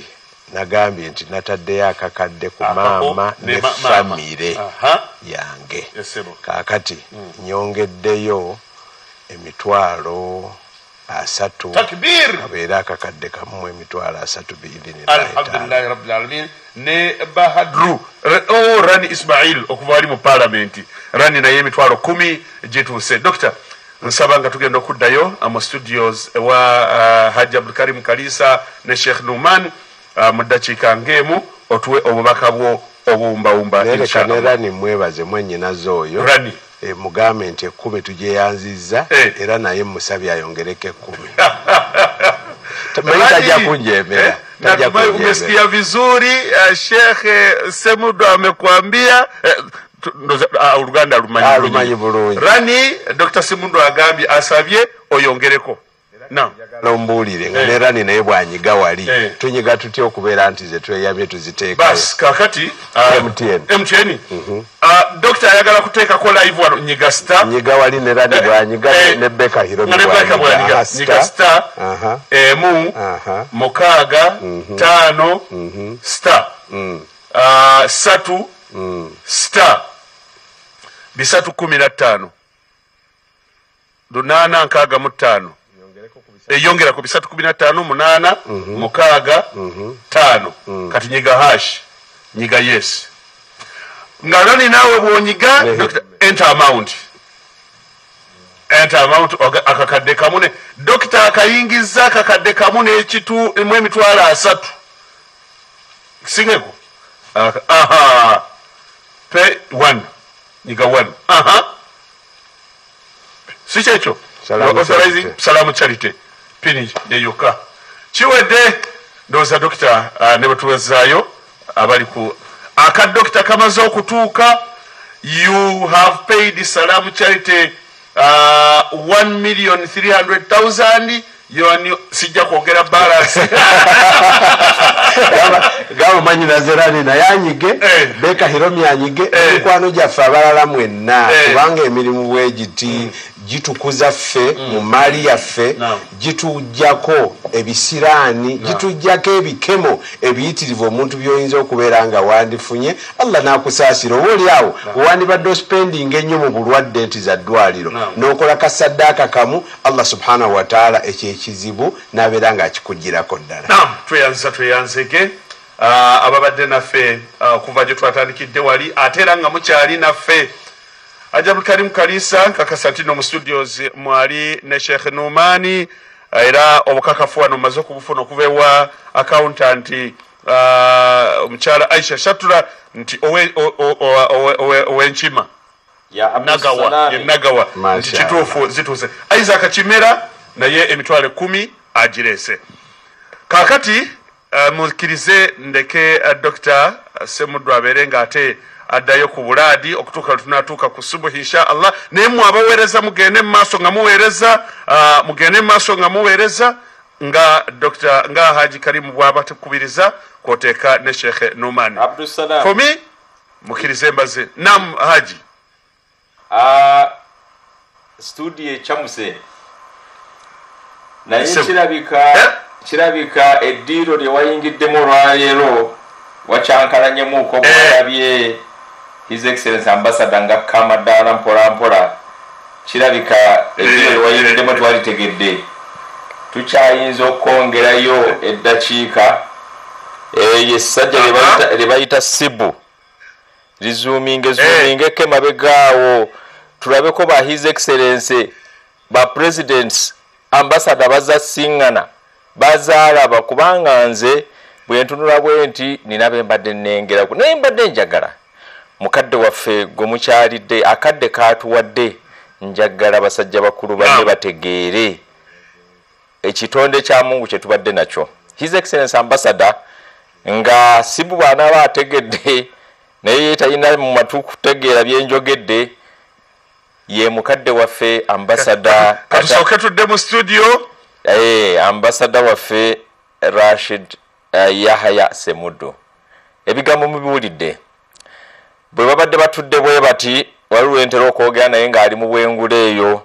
nagambye nti nataddeyo akakadde ku maama ne famire yange. Kaakati nyongeddeyo 30,000. Takbir! Abeera akakadde kamu 30,000 biidhinillahi. Alhamdulillahi rabbil alamin. Ne Bahadru Rani Ismail okuva ali mu parliament, Rani naye 10,000 gituuse. Doctor, nsaba nga tugenda okuddayo mu studios ewa Haji Abdulkarim Kalisa ne Sheikh Numan mu ddakiika ng'emu otuwe obubaka bwo obuwumbawumba. Nereka ne Rani mwebaze mwennyinaze oyo Rani. Mugambe nti 10 tujeyanzizza era naye musabye ayongereko 10. Tajja kunjemera. Natumai umesikia vizuri. Sheikh Semudo amekuambia Oluganda lumanyi bulungi. Rani Dr. Semudo agambye asabye oyongereko. Nombuulire nga ne Rani naye bwanyiga wali tunyiga tutya okubeera nti ze tweyamye tuziteekayo. Bas kakati MTN Dr. ayagala kuteekako live wano nyiga star, nyiga wali ne Rani bwanyiga ne Beka Hirome bwanyiga, nyiga star emu 6 5 star 3 star 315 865 eyongera ku 315 8 6 5. Kati nyiga hash, nyiga yes. Nga Rani nawe bwonyiga enter amount, enter amount akakadde kamune. Dokita akayingiza akakadde kamune ekitu mu 30,000 singeko. Aha, pay 1 nyiga 1. Aha, si kyekyo. Authorizing Salamu Charity pini yeyoka kiwedde. Ndowooza dokita ne bwetuwezaayo abali ku aka dokita kamaze okutuuka. You have paid Salamu Charity 1,300,000. Sijja kwogera balance. Gabo manyi nazerani naye anyige, Beka Hiromi anyige, mikwano gyaffe abalala mwenna, kubanga emirimu bwegiti gitukuza ffe mu maali yaffe, gitujjako ebisiraani, gitujjako ebikemo ebiyitirivu omuntu by'oyinza okubeera nga wandifunye. Allah n'akusaasira. Oba oli awo wandibadde ospendinga ennyo mu bulwadde nti za ddwaliro, n'okola kasaddaaka kamu, Allah subhanahu wa ta'ala ekyo ekizibu n'abeera ng'akikugirako ddala. Naam, tweyanza tweyanzege ababadde naffe okuva gye twatandikidde wali, ate era nga mukyali naffe. Haji Abdulkarim Kalisa nkakasa nti no mu studios mwali ne Sheikh Numani, era obukakafu wano mmaze okubufuna okuva ewa accountant omukyala Aisha Shatura nti owenkima Nagawa, Nagawa nti kituufu zituuse. Isaac Kimera naye 10,000 agirese. Kaakati mukkirize ndeke Dr. Semudo abeere ng'ate addayo ku bulaadi okutuuka tunatuuka ku subuhi insha Allah. Naye mmwe abaweereza mugende mu maaso nga muweereza, mugende mu maaso nga muweereza nga Dr. nga Haji Karimu bw'abatukubiriza kwoteeka ne Sheikh Numan. Abdussalam. For me mukkirize mbaze. Naam Haji. Studio echamuse naye kirabika eddiiro lye wayingiddemu olwaleero wakyankalanyemuuko bwalabye His Excellency Ambassador nga kama ddala mpola mpola. Kirabika eddiiro lye wayingiddemu twalitegedde, tukyayinza okwongerayo eddakiika Essajja lye bayita Sibu lizuumingeko emabegaawo, tulabeko ba His Excellency ba presidents ambassador bazasiŋŋana bazaalaba, kubanga nze bwe ntunula bwe nti nina be mbadde nnengerako, naye mbadde njagala mukadde waffe gwe mukyalidde akadde kaatuwadde, njagala basajja bakulu banne bategeere ekitonde kya Mungu kye tubadde nakyo. His Excellency Ambassador nga Sibu bw'anaaba ategedde naye talina mu matu kutegeera byenjogedde, ye mukadde waffe ambassador. Katusooke tudde mu studio. Ambassador waffe Rashid Yahaya Semuddu, ebigambo mubiwulidde. Bwe babadde batudde bwe bati, waliwo entera okwogera naye ng'ali mu bwengula eyo,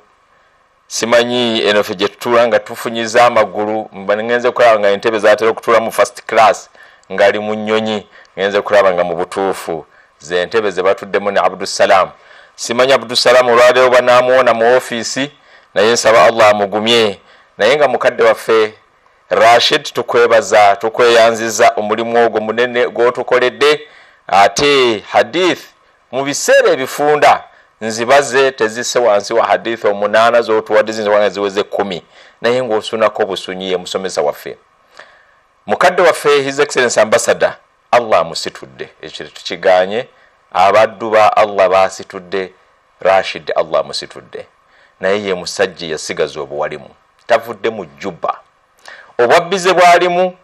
simanyi eno ffe gye tutuula nga tufunyiza amagulu, ngenze kulaba nga entebe zaatera okutuula mu first class ng'ali mu nnyonyi, ngenze kulaba nga mu butuufu ze entebe ze batuddemu ne Abdussalam. Simanyi Abdussalam olwaleero banaamuwona mu ofiisi, naye nsaba Allah amugumye. Naye nga mukadde waffe Rashid, tukwebaza, tukweyanziza omulimu ogwo munene gw'otukoledde. Ate hadith mu biseera ebifunda nzibaze tezisse wansi wa hadith 8 z'otuwadde, ziyinza ziweze 10, naye ng'osunako busunyi. Ye musomesa waffe, mukadde waffe His Excellency Ambassador, Allah amusitudde, ekyo tukiganye. Abaddu ba Allah basitudde Rashid, Allah amusitudde, naye ye musajja yasigaza obuwalimu, tavudde mu jjuba. Obwabbize bwalimu,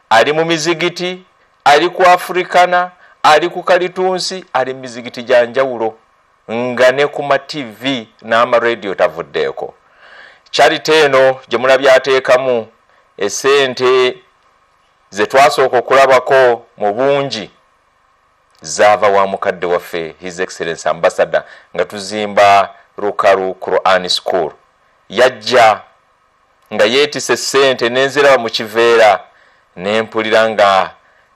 ali mu mizigiti, ali ku Africana, ali ku Kalitunsi, ali mu mizigiti gya njawulo, nga ne ku ma TV n'amaradio tavuddeeko. Charity eno gye mulabye ateekamu esente ze twasooka okulabako mu bungi zaava wa mukadde waffe His Excellency Ambassador nga tuzimba Rukaru Quran School. Yajja nga yeetisse ssente nenziraba mu kiveera, nempulira nga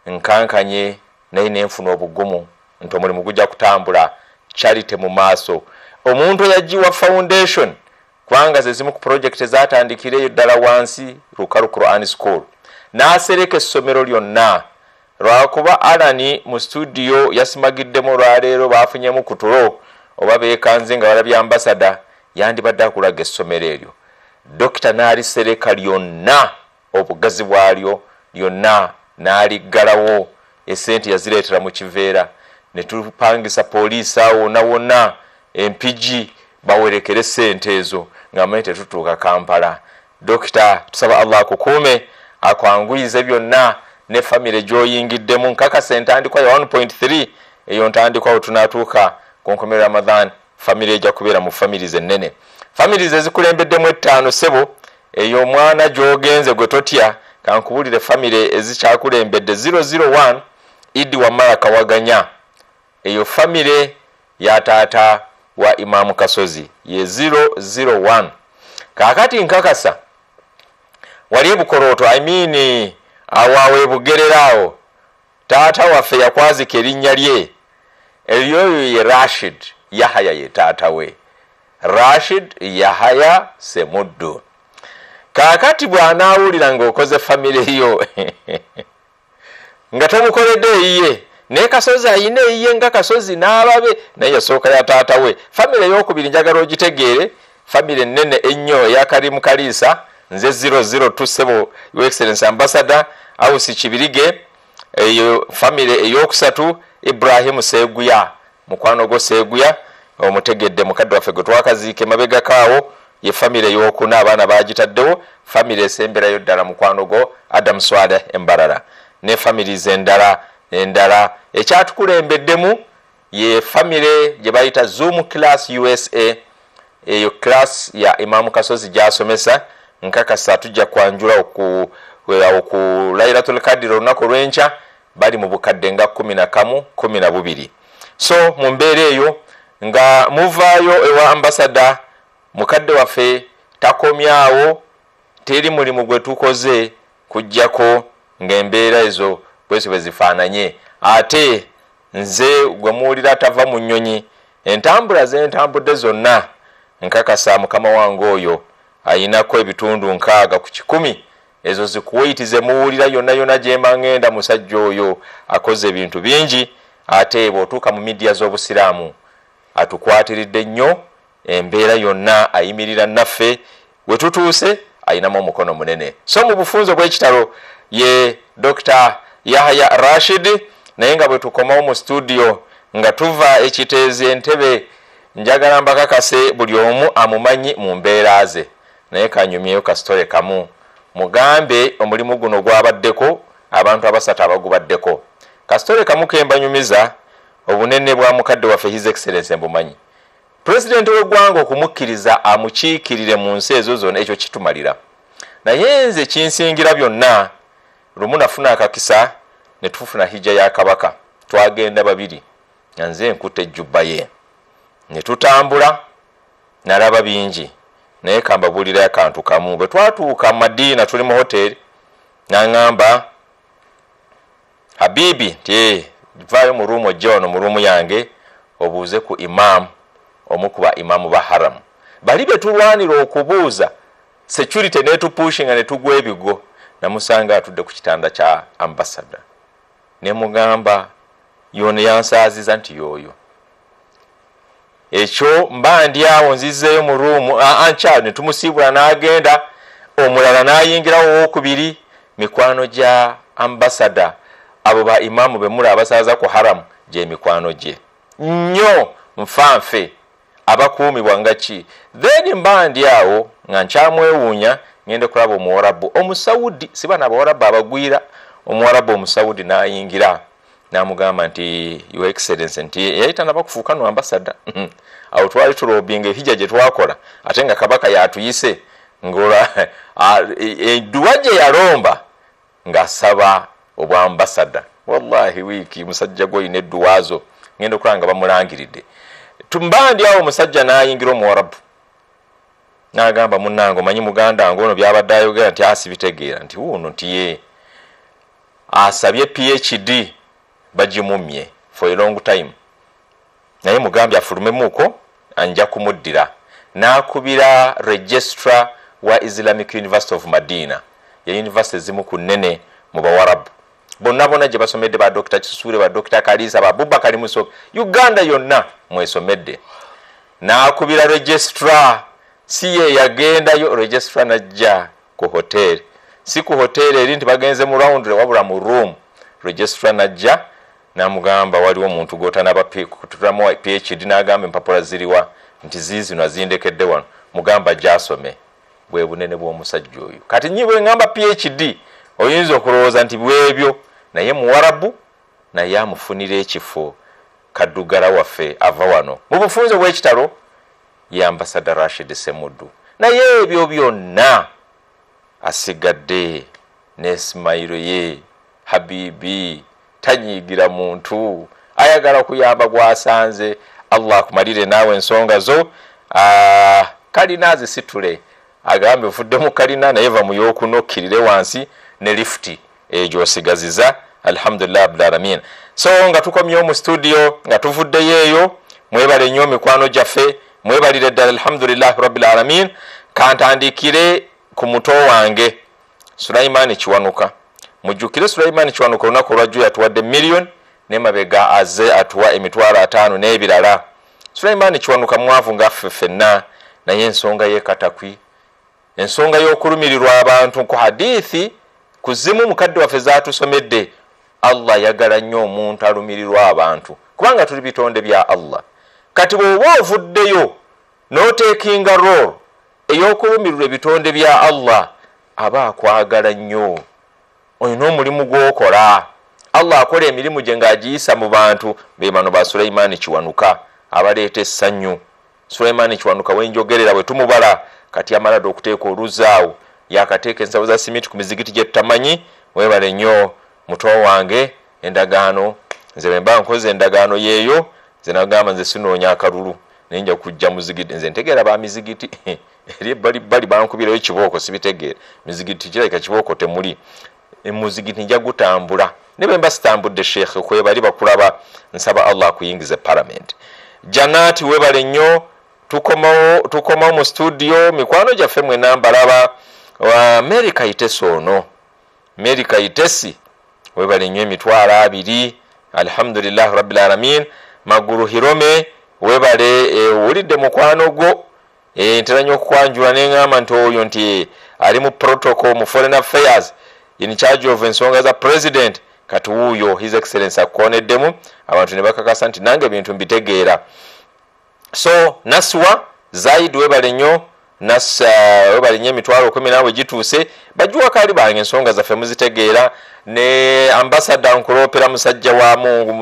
nkankanye, naye nenfuna obugumu nti omulimu gujja kutambula. Charity mu maaso, omuntu eyagiwa foundation, kubanga ze zimu ku project ezatandikira eyo ddala wansi Rukaru Quran School, n'asereka essomero lyonna. Lwakuba Alani mu studio yasimagiddemu olwaleero, baafunyemu ku tulo oba beekanze nga balabye ambassador, yandibadde akulaga essomero eryo. Dokita n'alisereka lyonna, obugazi bwalyo lyonna n'aliggalawo, esente yazireetera mu kiveera, ne tupangisa poliisi awo wonna wonna Empigi bawerekere sente ezo, nga manyi tetutuuka Kampala. Dokita, tusaba Allah akukuume, akwanguyize byonna ne famire gy'oyingiddemu. Nkakasa entandikwa ya 1.3 eyo ntandikwa wetunaatuuka ku nkomerero Ramadhan, famire ejja kubeera mu families ennene. Families ezikulembeddemu 5 ssebo, eyo omwana gy'ogenze gwe totya, kankubulire famire ezikyakulembedde. 001 Idi Wamala Kawaganya, eyo famire ya taata wa Imamu Kasozi, ye 001. Kaakati nkakasa wali ebukolooto, I mean awo ebugerera awo, taata waffe yakwazika erinnya lye eryoyo ye Rashid Yahaya, ye taata we Rashid Yahaya Semuddu. Kaakati bw'anaawulira ng'okoze famire yo nga tomukoledde eyiye, naye Kasozi ayina eyiye nga Kasozi n'ababe, naye yasooka ya taata we. Famire ey'okubiri njagala ogitegeere, famire ennene ennyo eya Karimu Kaliisa, nze 002 ssebo Your Excellency Ambassador Ausi Kibirige. Eyo famire ey'okusatu Ibrahim Seguya, mukwano gwo Seguya omutegedde, mukadde waffe gwe twakaziika emabegako awo, ye famire ey'okuna, abaana bagitaddewo. Famire esemberayo ddala mukwano gwo Adam Swaleh Embarara, ne families endala endala. Ekyatukulembeddemu ye famire gye bayita Zoom Class USA, eyo class ya Imamu Kasozi gy'asomesa. Nkakasa tujja kwanjula ku Lailatul Qadr olunaku olw'enkya, bali mu bukadde nga 11 12. So mu mbeera eyo nga muvaayo ewa ambassador, mukadde waffe takomyawo, teri mulimu gwe tukoze kujjako ng'embeera ezo bwezi bwe zifaananye. Ate nze gwe muwulira tava mu nnyonyi, entambula ze ntambudde zonna nkakasa mukama wange oyo ayinako ebitundu 60 ku 100 Ezo zikuwaiti zemuwulira yonna yonna gyemba ngenda. Musajja oyo akoze ebintu bingi, ate bw'otuuka mu midiya z'obusiraamu atukwatiridde nnyo embeera yonna, ayimirira naffe we tutuuse, ayinamu omukono munene. So mu bufunzo bw'ekitalo ye Dr. Yahya Rashid. Naye nga bwe tukomawo mu studio nga tuva ekiteezi entebe, njagala mbakakase buli omu amumanyi mu mbeera ze, naye kanyumyeyo kasitole kamu mugambe omulimu guno gwabaddeko abantu abasatu abagubaddeko. Kasitole kamu kembanyumiza obunene bwa mukadde waffe His Excellence mbumanyi, pulezidenti w'eggwanga okumukkiriza amukiikirire mu nsi ezo zonna, ekyo kitumalira. Naye nze kinsingira byonna, lumu nafuna akakisa ne tufuna hijja ya kabaka, twagenda babiri nga nze nkutte ejjubba ye ne tutambula, nalaba bingi, naye kambabuulirayo akantu kamu. Bwe twatuuka Madiina tuli mu hoteri, n'aŋŋamba, habibi, nti vaayo mu ruumu ojja wano mu ruumu yange obuuze ku imaamu, omu ku ba imaamu ba haramu bali be tulwanira okubuuza, security netupushinga ne tugwa ebigo. Namusanga atudde ku kitanda kya ambasada, ne mugamba yono yansaaziza nti yoyo. Ekyo mba ndi awo nzizeeyo mu ruumu ankyalo ne tumusiibula n'agenda, omulala n'ayingirawo owookubiri, mikwano gya ambasada abo ba imaamu be mula abasaaza ku haramu gye mikwano gye nnyo nfanfe abakuumibwa nga ki. Then mba ndi awo nga nkyamwewuunya, ngende kulaba omuwarabu omusawudi, si bano abawarabu abagwira, omuwarabu omusawudi n'ayingira n'amugamba nti your excellence, nti yali tanaba kufuuka no ambasada. Awo twali tulobinga ehijja gye twakola, ate nga kabaka yatuyise ngola edduwa gye yalomba ng'asaba obwambasada. Wallahi wiiki musajja gw'olina edduwaazo ngenda okulaba nga bamulangiridde. Tumbandi awo omusajja n'ayingira omuwarabu n'agamba, munnange omanyi muganda wange ono byabadde ayogera nti asibitegeera, nti wuuno nti ye asabye PhD bagimumye for a long time, naye mugambye afulumemuuko anja kumuddira. N'akubira registrar wa Islamic University of Madina, ye university ezimu ku nnene mu bawarabu bonna bonna gye basomedde, ba Dr. Kisule, ba Dr. Kalisa, ba Abubakari Musoke, Uganda yonna mwesomedde. N'akubira registrar, si ye yagendayo, registrar najja ku hotel, si ku hotel eri nti bagenze mu round, wabula mu room. Registrar najja n'amugamba waliwo omuntu gw'otanaba kutulamu PhD, n'agamba empapula ziriwa, nti ziizino azindekedde wano, mugamba gy'asome. Bwe bunene bw'omusajja oyo. Kati nyi bwe ŋŋamba PhD oyinza okulowooza nti bwebyo, naye muwarabu naye amufunira ekifo. Kaddugala waffe ava wano mu bufunze bw'ekitalo ye ambasada Rashid Semuddu. Naye ebyo byonna asigadde n'esimayiro ye habibi, tanyiigira muntu, ayagala kuyamba gw'asanze. Allah akumalire naawe ensonga zo. Kalina azisitule, agambe ovuddemu kalina naye va mu y'okuna okkirire wansi ne lifuti eyo gy'osigaziza. Alhamdulillah rabbil alamin. So nga tukomyewo mu studio nga tuvuddeyo eyo, mwebale nnyo mikwano gyaffe, mwebalire ddala, alhamdulillah rabbil alamin. Kantandikire ku muto wange Sulaiman Kiwanuka. Mujjukire Sulaiman Kiwanuka olunaku olwajjo yatuwadde miliyoni, nemabega azze atuwa 500,000 n'ebirala. Sulaiman Kiwanuka mwavu nga ffe ffenna, naye ensonga ye katakwi, ensonga y'okulumirirwa abantu ku hadithi kuzimu mukadde waffe zaatusomedde. Allah ayagala nnyo omuntu alumirirwa abantu, kubanga tuli bitonde bya Allah. Kati bw'oba ovuddeyo n'oteekinga role ey'okulumirirwa ebitonde bya Allah, aba akwagala nnyo. Olina omulimu gw'okola. Allah akola emirimu gye ng'agiyisa mu bantu. Be bano ba Sulaiman Kiwanuka abaleeta essanyu. Sulaiman Kiwanuka wenjogerera bwe tumubala kati amala dde okuteeka oluzaawo, yakateeka ensawo za simiti ku mizigiti gye tutamanyi. Weebale nnyo muto wange, endagaano nze bwe mba nkoze endagaano yeeyo, nze nagamba nze sinoonya akalulu, naye nja kujja muzigiti. Nze ntegeera ba mizigiti eri ebbalibbali bankubirayo kibooko, sibitegeera mizigiti kirabika kibooko temuli. Muzigiti nja gutambula, ne bwe mba sitambudde sheekhe kwebali bakulaba, nsaba Allah akuyingize parliament. Janati weebale nnyo. Tukomawo mu studio, mikwano gyaffe mwenna mbalaba. Mary Kaitesi ono, Mary Kaitesi webale nnyo 20,000. Alhamdulillah rabbil alamin. Maguru Hirome webale, owulidde mukwano gwo, ntera nnyo okukwanjula neŋŋamba nti oyo nti ali mu protocol mu foreign affairs in charge of ensonga za president. Kati wuuyo His Excellence akukoneddemu abantu ne bakakasa nti nange ebintu mbitegeera. So Naswa Zaid webale nnyo, webale nnyo 10,000 gituuse. Bajuwa kali bange ensonga zaffe muzitegeera. Ne ambassador nkulopera musajja wa Mungu,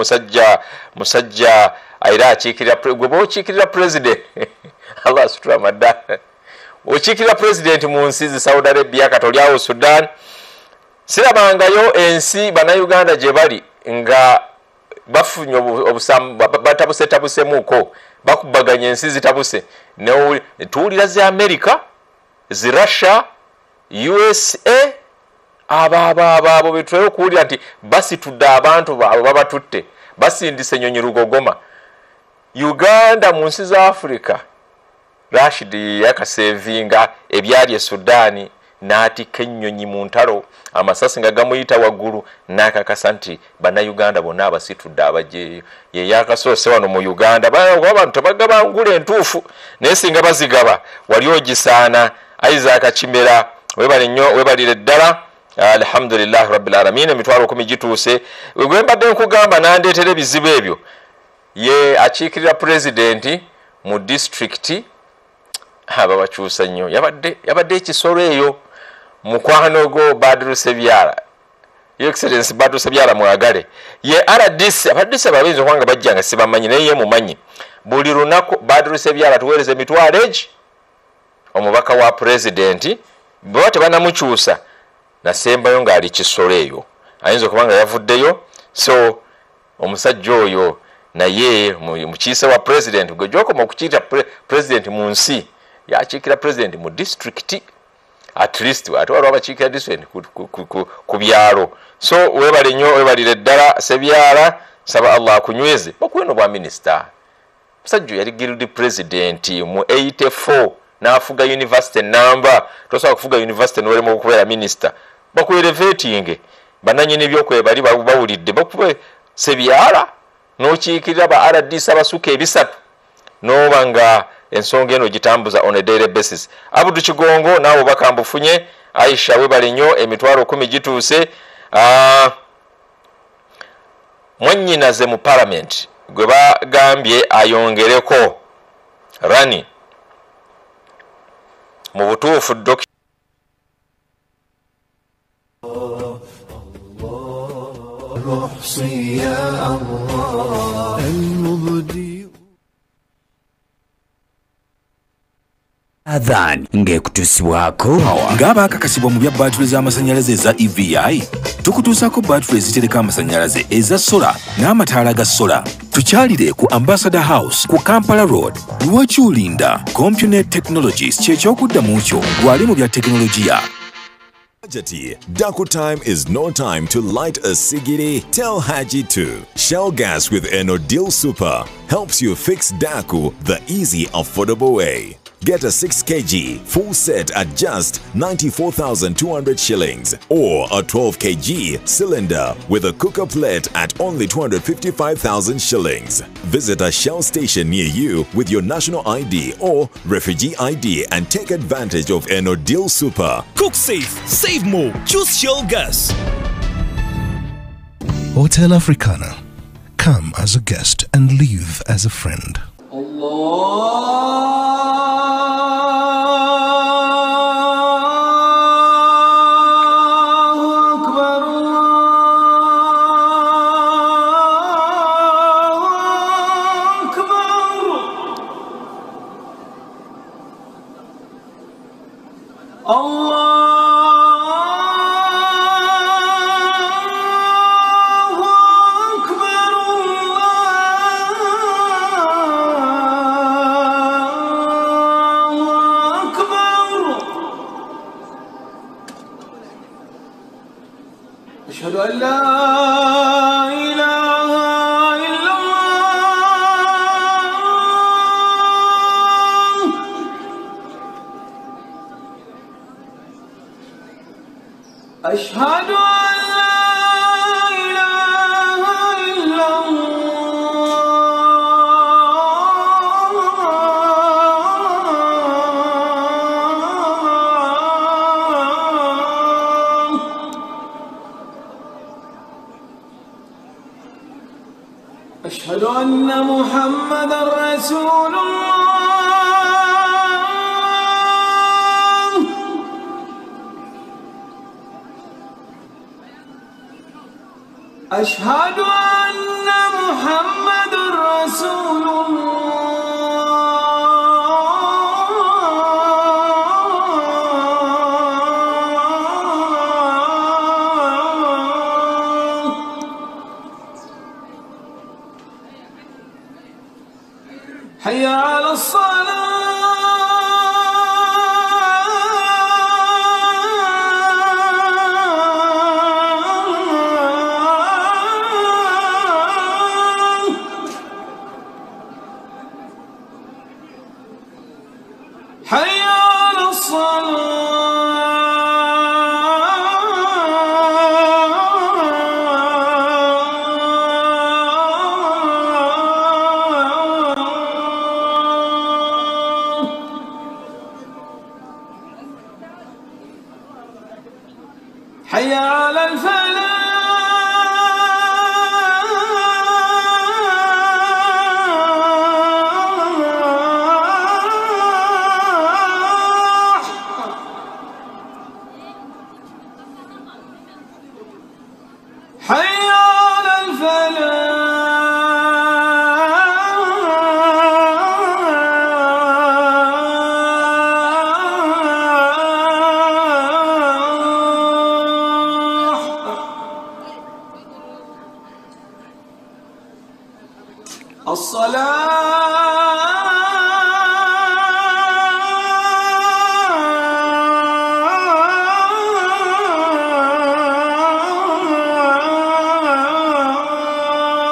musajja era akiikirira gwe bw'okiikirira president Allah asutura madda, okiikirira president mu nsi zi Saudi Arabia, kati oli awo Sudan. Sirabangayo ensi bannayuganda gye bali nga bafunye batabusetabusemuko, bakubaganya ensi zitabuse. Tuwulira zi America, zi Russia, USA, abo betwera okuwulira nti basitudde abantu baabwe, babatutte, basindise ennyonyi Rugogoma. Uganda mu nsi za Africa, Rashid yakasevinga ebyali e Sudan n'atikka ennyonyi mu ntalo, amasasi nga gamuyita waggulu, n'akakasa nti bannayuganda bonna abasitudde abajeeyo. Ye yakasoose wano mu Uganda. Abantu tebagabangula entuufu, naye singa bazigaba wali ogisaana. Isaac Kimera webale nnyo, webalire ddala. Alhamdulillah rabbil alamin. 10,000 gituuse. Gwe mbadde nkugamba nandeetera ebizibu ebyo, ye akiikirira pulezidenti mu disitulikiti, aba bakyusa nnyo, yabadde ekisolo eyo. Mukwano gwo Badru Sebyala, Your Excellency Badru Sebyala mwagale. Ye RDC, abadc abayinza okuba nga bajja nga sibamanyi, naye ye mumanyi. Buli lunaku Badru Sebyala tuweereza 20,000 omubaka wa pulezidenti, bwe tebanamukyusa nasembayo ng'ali kisolo eyo, ayinza okuba nga yavuddeyo. So omusajja oyo naye mukiise wa president, gwe gy'okoma okukiyita president mu nsi, yakiikira president mu disitulikiti at least, ate waliwo abakiikira disitulikiti ku byalo. So webale nnyo, webalire ddala Sebyala, saba Allah akunyweze. Bakuwe n'obwa minisita. Musajja yali guild president mu 84 n'afuga university namba. Tosobola kufuga university n'olema okubeera minisita. Bakuelevatinge bannannyini byokwebali bawulidde, bakube Sebyala n'okiikirira ba RDC abasuka 300, n'oba nga ensonga eno gitambuza on a daily basis. Abudu Kigongo naawe obubaka mbufunye. Aisha webale nnyo, 10,000 gituuse. Mwannyinaze mu parliament gwe bagambye ayongereko rani mu butuufu. Adhan ng'ekutuusibwako ng'abaakakasibwa mu bya baatule z'amasannyalaze eza EVI, tukutuusaako baatule ezitereka amasannyalaze eza sola n'amataala ga sola. Tukyalire ku Ambassador House ku Kampala Road. Lwaki olinda? Compunet Technologies kye kyokuddamu kyo gwali mu bya tekinologiya. Hajati, Daku time is no time to light a sigiri. Tell Haji to. Shell gas with Enodil Super helps you fix Daku the easy, affordable way. Get a 6 kg full set at just 94,200 shillings or a 12 kg cylinder with a cooker plate at only 255,000 shillings. Visit a Shell station near you with your national ID or refugee ID and take advantage of Enodil Super. Cook safe, save more, choose Shell Gas. Hotel Africana. Come as a guest and leave as a friend. أشهد أن لا إله إلا الله. أشهد أن لا إله إلا الله. أشهد أن محمدا رسول الله. أشهد أن محمدا رسول الله. حي على الصلاة. حي على الصلاة. حي على الفلاح. حي على الفلاح.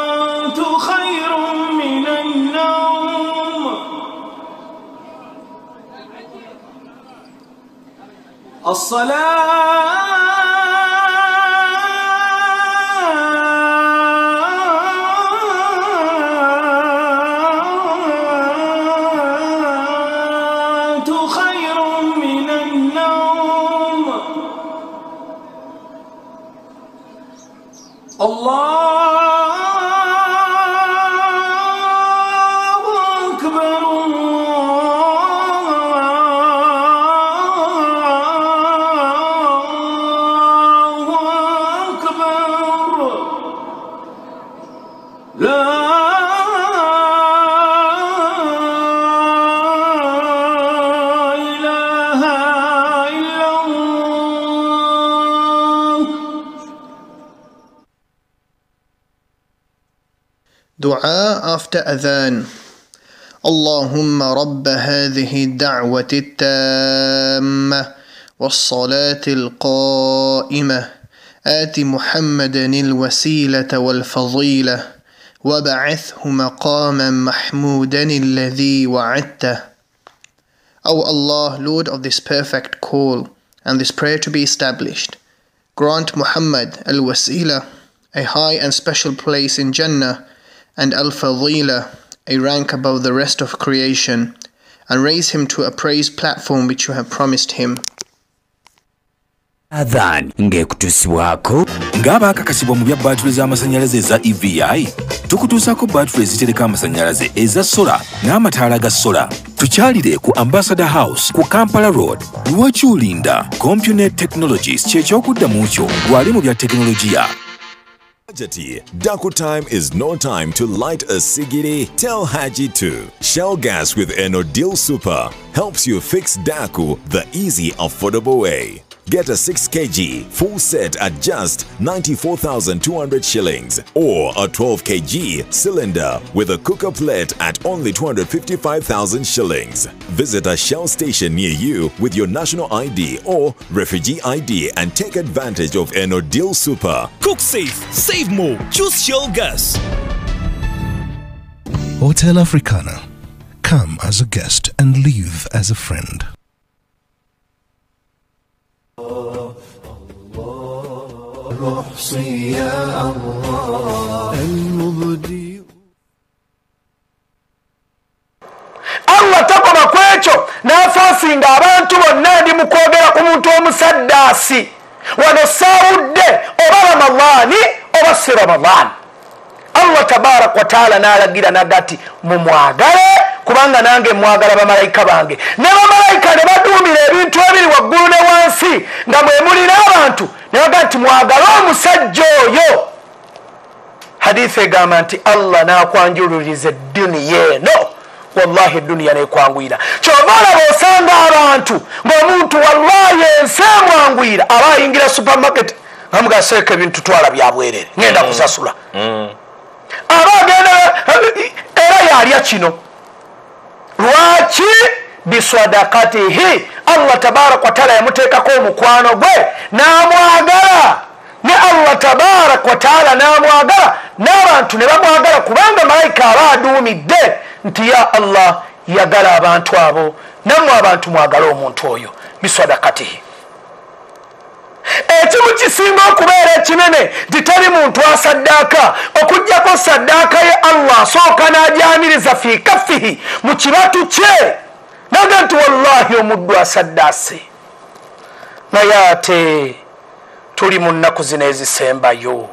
الصلاة خير من النوم. الصلاة خير من النوم. الله أكبر. الله أكبر. لا إله إلا الله. Dua after adhan. اللهم رب هذه الدعوة التامة والصلاة القائمة آت محمدا الوسيلة والفضيلة وابعثه مقاما محمودا الذي وعدته. O Allah, Lord of this perfect call and this prayer to be established, grant Muhammad al-Wasila, a high and special place in Jannah, and al-Fadila, a rank above the rest of creation, and raise him to a praised platform which you have promised him. Adhan ng'ekutuusibwako ng'abaakakasibwa mu bya baatule z'amasannyalaze eza EVI, tukutuusaako baatule ezitereka amasannyalaze eza sola n'amataala ga sola. Tukyalire ku Ambassador House ku Kampala Road. Lwaki olinda? Compunet Technologies kye kyokuddamu kyo gwali mu bya tekinologiya. Hajati, Daku time is no time to light a sigiri. Tell Haji to. Shell gas with Enodil Super helps you fix Daku the easy, affordable way. Get a 6 kg full set at just 94,200 shillings or a 12 kg cylinder with a cooker plate at only 255,000 shillings. Visit a Shell station near you with your national ID or refugee ID and take advantage of Enodil Super. Cook safe, save more, choose Shell Gas. Hotel Africana. Come as a guest and leave as a friend. Allah. المحصي يا الله المبدي. Allah takoma ku ekyo n'afaasinga abantu bonna. Ndi mu kwogera ku muntu omusaddaasi wano saawudde oba Ramadaani oba si Ramadaani. Allah tabaraka wataala n'alagira naga ti mumwagale kubanga nange mwagala bamalayika bange. Ne bamalayika ne baduumira ebintu ebiri waggulu ne wansi nga mwe mulina abantu ne baga nti mwagale omusajja oyo. Hadithi egamba nti Allah n'akwanjululiza edduniya eno, wallahi eduniya nekwanguyira. Kyova olaba osanga abantu ng'omuntu wallahi ensi emwanguyira, aba ayingira supermarket nga seeka ebintu twala bya bwerere ngenda kusasula. Aba agenda era yalya kino. Lwaki? Biswadakatihi. Allah tabaraka wataala yamuteekako omukwano gwe n'amwagala, ne Allah tabaraka wataala n'amwagala n'abantu ne bamwagala, kubanga malayika aba aduumidde nti ya Allah yagala abantu abo, nammwe abantu mwagale omuntu oyo biswadakatihi. Ekimu kisinga okubeera ekinene nti teri muntu asaddaaka okuggyako saddaaka ye Allah asooka n'ajamiriza fi kaffihi, mu kibatu kye, naga nti wallahi omuddu asaddaase. Naye ate tuli mu nnaku zino ezisembayo,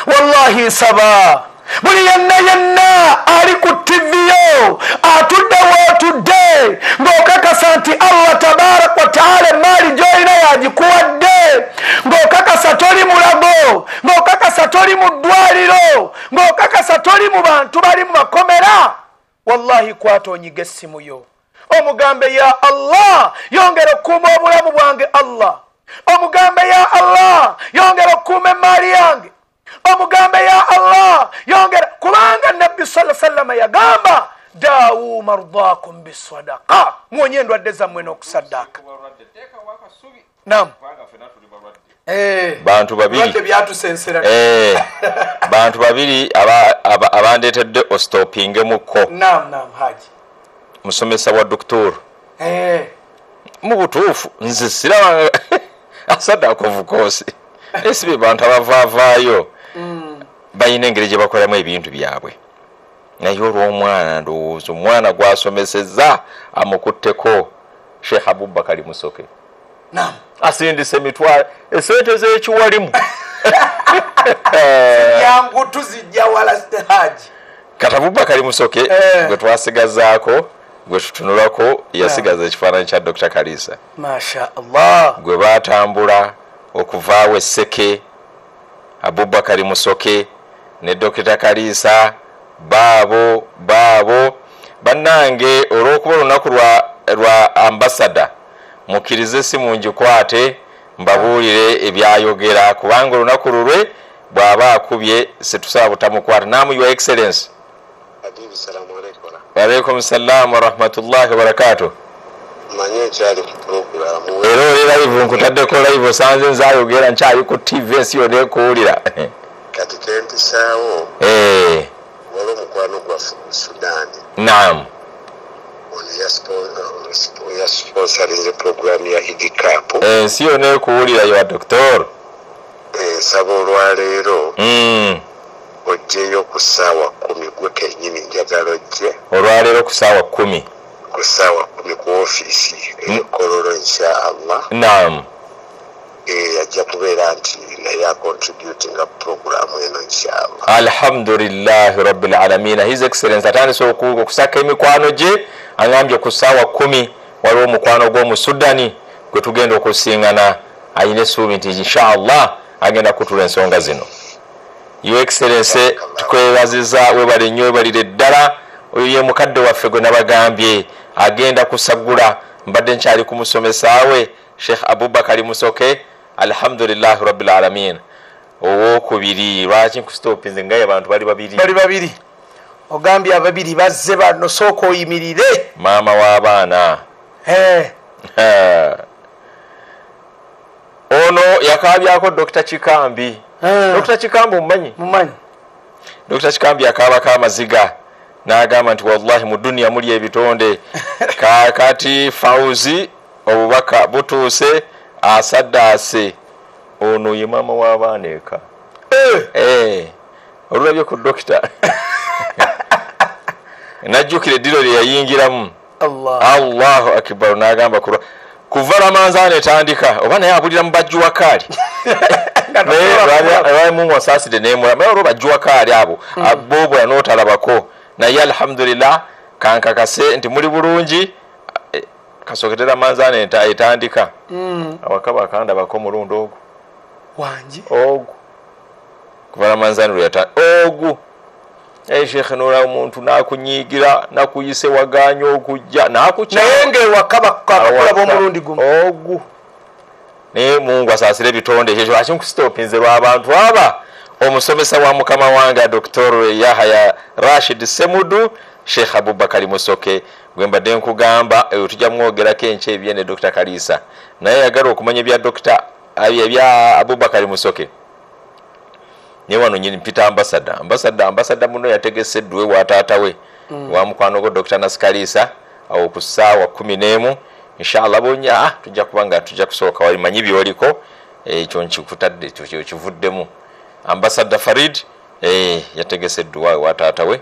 wallahi nsaba buli yenna yenna ali ku TV yo atudde wootudde ng'okakasa nti Allah tabaraka wataala emaali gy'olina yagikuwadde, ng'okakasa toli mulago, ng'okakasa toli mu ddwaliro, ng'okakasa toli mu bantu bali mu makomera, wallahi kwata onyiga essimu yo omugambe ya Allah yongera okukuuma obulamu bwange, Allah omugambe ya Allah yongera okukuuma emaali yange, omugambe ya Allah yongera, kubanga Nabbi sallallahu alaihi wasallam yagamba dawu mardakum bisadaqa, muwonye endwadde zammwe n'okusaddaaka. Naam. Bantu babiri bantu babiri abandeetedde ostopingemuko. Naam, naam Haji. Musomesa wa doktor. Mu butuufu nze siraba asaddaaka of course. Esibe bantu abavaavaayo balina engeri gye bakolamu ebintu byabwe, naye olw'omwana ndowooza omwana gw'asomesezza amukutteko Sheikh Abubakari Musoke. Naam. Asindise emitwalo esente z'ekiwalimu yangu tuzijja wala Haji. Kati Abubakari Musoke gwe twasigazaako gwe tutunulako yasigaza ekifaananyi kya Dr. Kalisa. Masha Allah. Gwe baatambula okuvaawo Esseke, Abubakari Musoke ne Dr. Kalisa baabo baabo bannange, olw'okuba olunaku lwa ambasada mukkirize essimu ngikwate mbabuulire ebyayogera, kubanga olunaku lulwe bw'aba akubye situsaba butamukwata. Naamu Your Excellence. Wa alaikum salaam wa rahmatullahi wa barakatuh. Era oli live nkutaddeko live osanze nze ayogera nkyali ku TV ensi yonna ekuwulira. Kati kentisaawo waliwo omukwano gwaffe mu Sudan. Naam. Ono yasponsorinze program ya Idi Cup. Ensi yonna ekuwulira yo doctor. Nsaba olwaleero ojjeyo ku ssaawa 10 gwe kennyini njagala ojje. Olwaleero ku ssaawa 10. Ku ssaawa 10 ku ofiisi ekololo insha Allah. Naam. Ajja kubeera nti naye acontributinga programu eno insha Allah. Alhamdulillahi rabbil alamin. His Excellence atandise okusaka emikwano gye, angambye ku ssaawa 10 waliwo omukwano gw'omu Sudani gwe tugenda okusingana, ayina essuubi nti insha Allah agenda kutula ensonga zino. Your Excellency tukwebaziza, webale nnyo, webalire ddala. Oyo ye mukadde waffe gwe nabagambye agenda kusagula, mbadde nkyali ku musomesa we Sheikh Abubakari Musoke. Alhamdulillahi rabbil alamin. Owokubiri lwaki nkusitopinze nga abantu bali babiri? Bali babiri. Ogambye ababiri bazze bano, sooka oyimirire. Maama w'abaana. Ono yakabyako Dr. Kikambi. Dr. Kikambi omumanyi? Mumanyi. Dr. Kikambi akaabako amaziga n'agamba nti wallahi mu duniya muli ebitonde. Kaakati Fauzi obubaka butuuse asaddaase Ono ye maama w'abaana eka. Olulabye ku dokita najjukira eddiro lye yayingiramu. Allahu akbar. N'agamba kuva Ramanzaani etandika oba naye abulira mu bajjuwakaali. Naye Mungu asaasire nemula naye olwo bajjuwakaali abo boobula n'otalabako. Naye alhamdulillah kankakase nti muli bulungi. Kasokete Ramanzaani etandika awaka bakandabako omulundi ogwo wangi ogwo kuva Ramanzaani lwe yatandika ogwo. Sheikh nora omuntu nakunyigira nakuyise waganya okujja nakucha naye ng'ewaka bakulaba omulundi gumu ogwo. Naye Mungu asaasire ebitonde ekyo akinkusitopinze lw'abantu aba. Omusomesa wa mukama wange Dr. Yahaya Rashid Semudu, Sheikh Abubakari Musoke gwe mbadde nkugamba tujja mwogerako enkya ebye ne Dr. Kalisa. Naye yagala okumanya ebya Dr. ebya Abubakari Musoke. Naye wano nyini mpita ambassador muno yategese eddwe wa taata we wa mukwano gwo Dr. Naskalisa awo ku ssaawa 11 inshallah bonya tujja kubanga tujja kusooka walimanyi byoliko ekyo nkikutadde ekyo kivuddemu. Ambassador Farid yategese eddwa wa taata we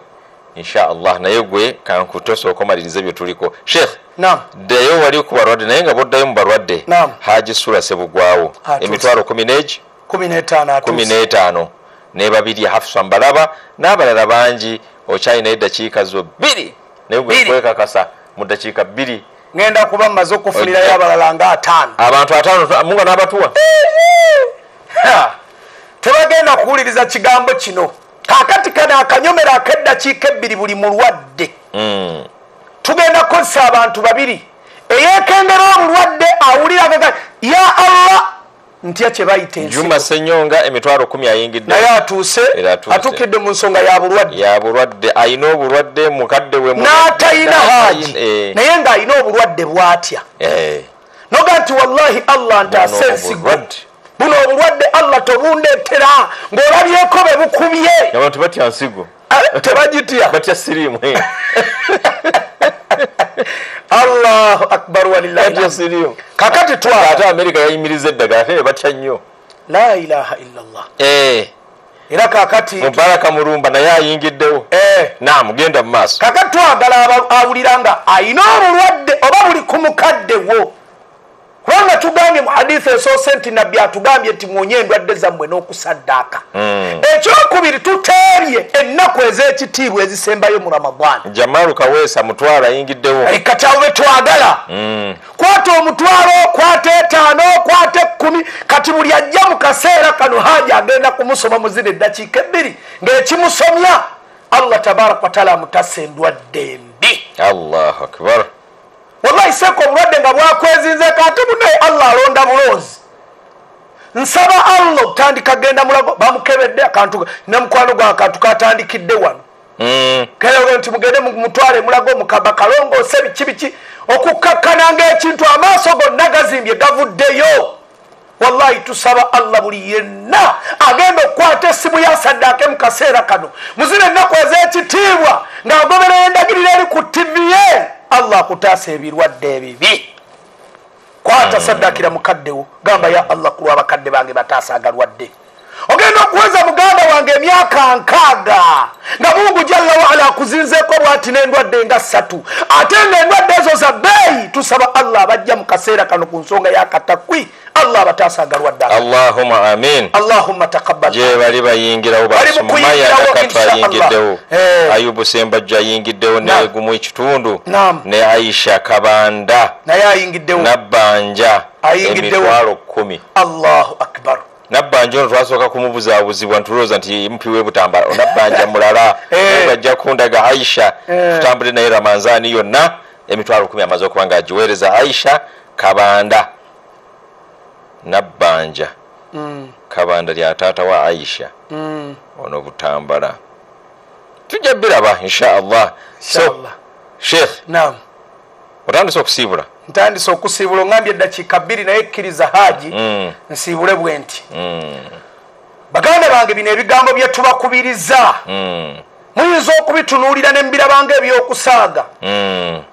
inshallah. Naye gwe kankutosooka omalirize bye tuliko. Sheikh, naam, ddeyo wali ku balwadde naye nga boddayo mu balwadde. Haji Sula Sebugwawo emitwalo 15 ne babiri Hafsa Mbalaba n'abalala bangi. Okyalina eddakiika zo 2 naye gwe kwekakasa mu ddakiika 2 ngenda kuba mmaze okufunirayo abalala nga 5 abantu 5 Mungu n'abatuwa. Tebagenda kuwuliriza kigambo kino. Kaakati kano akanyomero ak'eddakiika 2 buli mulwadde. Tugenda kukozesa abantu 2 eyeekengera obulwadde awulira ya Allah ntya kye bayita ensigo. Juma Senyonga emitwalo 10 ayingidde naye atuuse atuukidde mu nsonga ya bulwadde. Ya bulwadde ayina obulwadde mukadde we n'atayina haji naye ng'ayina obulwadde bw'atya. Noga nti wallahi Allah ntaase ensigo buno obulwadde Allah tobundeetera ng'olabyeko be bukubye. Abantu batya nsigo tebagitya batya siriimu. Allahu akbar walillahi. Kakati twala ate America yayimiriza eddagala ate batya nnyo. La ilaha illallah. Era kakati Mubaraka Murumba naye ayingiddewo. Naam, genda mu maaso. Kakati twagala awulira nga ayina obulwadde oba buli ku mukadde wo. Kubanga tugambye mu hadithi esoose nti Nabbi atugambye nti muwonye endwadde zammwe n'okusaddaaka. Ekyokubiri tuteerye ennaku ez'ekitiibwa ezisembayo mu Ramadhan. Jamalu Kaweesa mutwalo ayingiddewo. Kati abo be twagala. Kwata omutwalo, kwata 5, kwata 10. Kati buli ajja mu kaseera kano haja agenda kumusoma mu zino eddakiika 2 ng'ekimusomya Allah tabaraka wa taala amutase endwadde embi. Allahu akbar. Wallahi seko obulwadde nga bwakwezinzeeko ate munnaye Allah alonda bulonzi. Nsaba Allah okutandika genda mulago bamukebedde akantu ne mukwano gwa akantu katandikidde wano. Kale nti mugende mutwale mulago mukaba kalongoose biki biki okukkakkana ng'ekintu amaaso gonna gazimbye gavuddeyo. Wallahi tusaba Allah buli yenna agenda okukwata essimu ya saddaake mu kaseera kano muzira ennaku ez'ekitiibwa ng'agoberera endagiriro eri ku TV ye. Allah akutaasa ebirwadde ebibi. Kwata saddakira mukaddewo gamba ya Allah kulwa abakadde bange bataasa agalwadde. Ogenda okuweza muganda wange emyaka 60 nga Mungu jalla wa ala akuzinzeeko bw'ati n'endwadde nga 3 ate ng'endwadde ezo za bbeeyi. Tusaba Allah abajja mu kaseera kano ku nsonga y'akatakwi Allah abataasa agalwadde. Allahumma amin. Allahumma taqabbal. Gye bali bayingirawo basumaya nakatwa ayingiddewo. Ayubu Sembajja ayingiddewo ne gumu ekitundu ne Aisha Kabanda naye ayingiddewo. Nabbanja ayingiddewo emitwalo 10. Allahu akbar. Nabbanja ono twasooka kumubuzaabuzibwa ntulowooza nti mp w'e Butambala. Nabbanja mulala bajja kundaga Aisha tutambule naye Ramanzaani yonna emitwalo 10 amaze okuba ng'agiweereza Aisha Kabanda. Nabbanja Kabanda lya taata wa Aisha ono Butambala. Tujja biraba inshallah. So Sheikh, naam, otandise okusiibula. Ntandise okusiibula ongambye eddakiika 2 naye kkiriza Haji nsiibule bwe nti. Baganda bange bino ebigambo bye tubakubiriza muyinza okubitunuulira ne mbirabanga ebyokusaaga.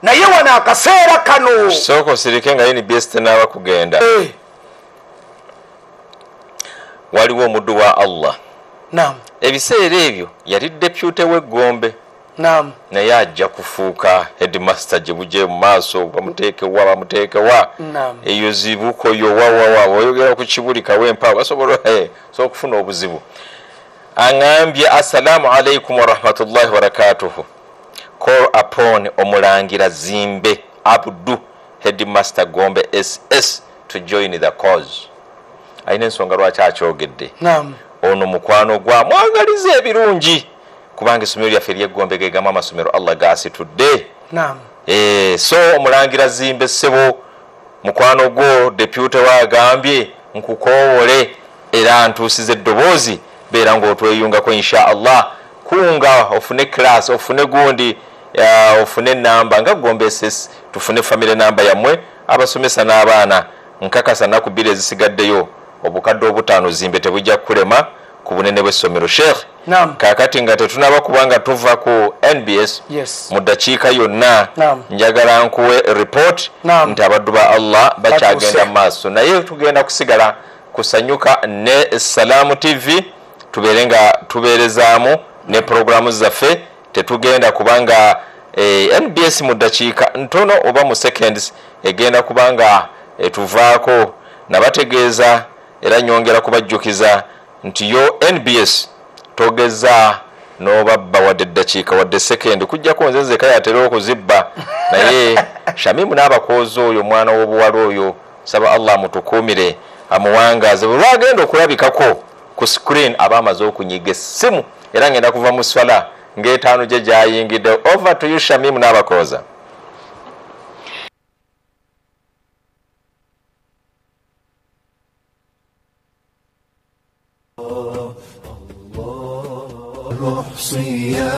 Naye wano akaseera kano sooka osirike nga NBS tenaaba kugenda. Waliwo omuddu wa Allah. Naam. Ebiseera ebyo yali deputy w'eggombe. Naam. Naye ajja kufuuka headmaster gye bujje mu maaso, bamuteekewa bamuteekewa. Naam. Eyo zibuko yo wawawa oyogera ku kibuli kawempa basobola so okufuna obuzibu. Angambye assalamu alaikum wa rahmatullahi wa barakatuhu. Call upon Omulangira Zimbe Abdu, headmaster Gombe SS, to join the cause. Ayina ensonga lwaki akyogedde. Naam. Ono mukwano gwa mwagaliza ebirungi kubanga essomero lyaffe ery'eggombe ge gamu amasomero Allah gasitudde. Naam. So Omulangira Zimbe ssebo mukwano gwo deputy wagambye nkukoowole era ntuusize eddoboozi beera ng'otweyungako insha Allah. Kunga ofune class ofune gundi ofune namba nga Gombe SS tufune family namba yammwe abasomesa n'abaana. Nkakasa naku bbiri ezisigaddeyo obukadde obutaano Zimbe tebujja kulema ku bunene bw'essomero. Sheikh, Naam. Kaakati nga tetunaba kubanga tuva ku NBS, yes, mu ddakiika yonna Naam. njagala nkuwe report nti abaddu ba Allah bakyagenda mu maaso, naye tugenda kusigala kusanyuka ne Salamu TV, tubeere nga tubeerezaamu ne programu zaffe. Tetugenda kubanga NBS mu ddakiika ntono oba mu seconds egenda kubanga etuvaako. Nabategeeza era nyongera kubajjukiza nti yo NBS togeza n'obabba wadde eddakiika wadde second, kujjako nze nzeka yatera okuzibba, naye Shamimu n'abakooza oyo omwana w'obuwala oyo, saba Allah amutukuumire amuwangaaze. Bwe lwagenda okulabikako ku screen aba amaze okunyiga essimu, era ngenda kuva mu swala ng'etaano gye gyayingidde. Over to you Shamimu n'abakooza. المحصيات.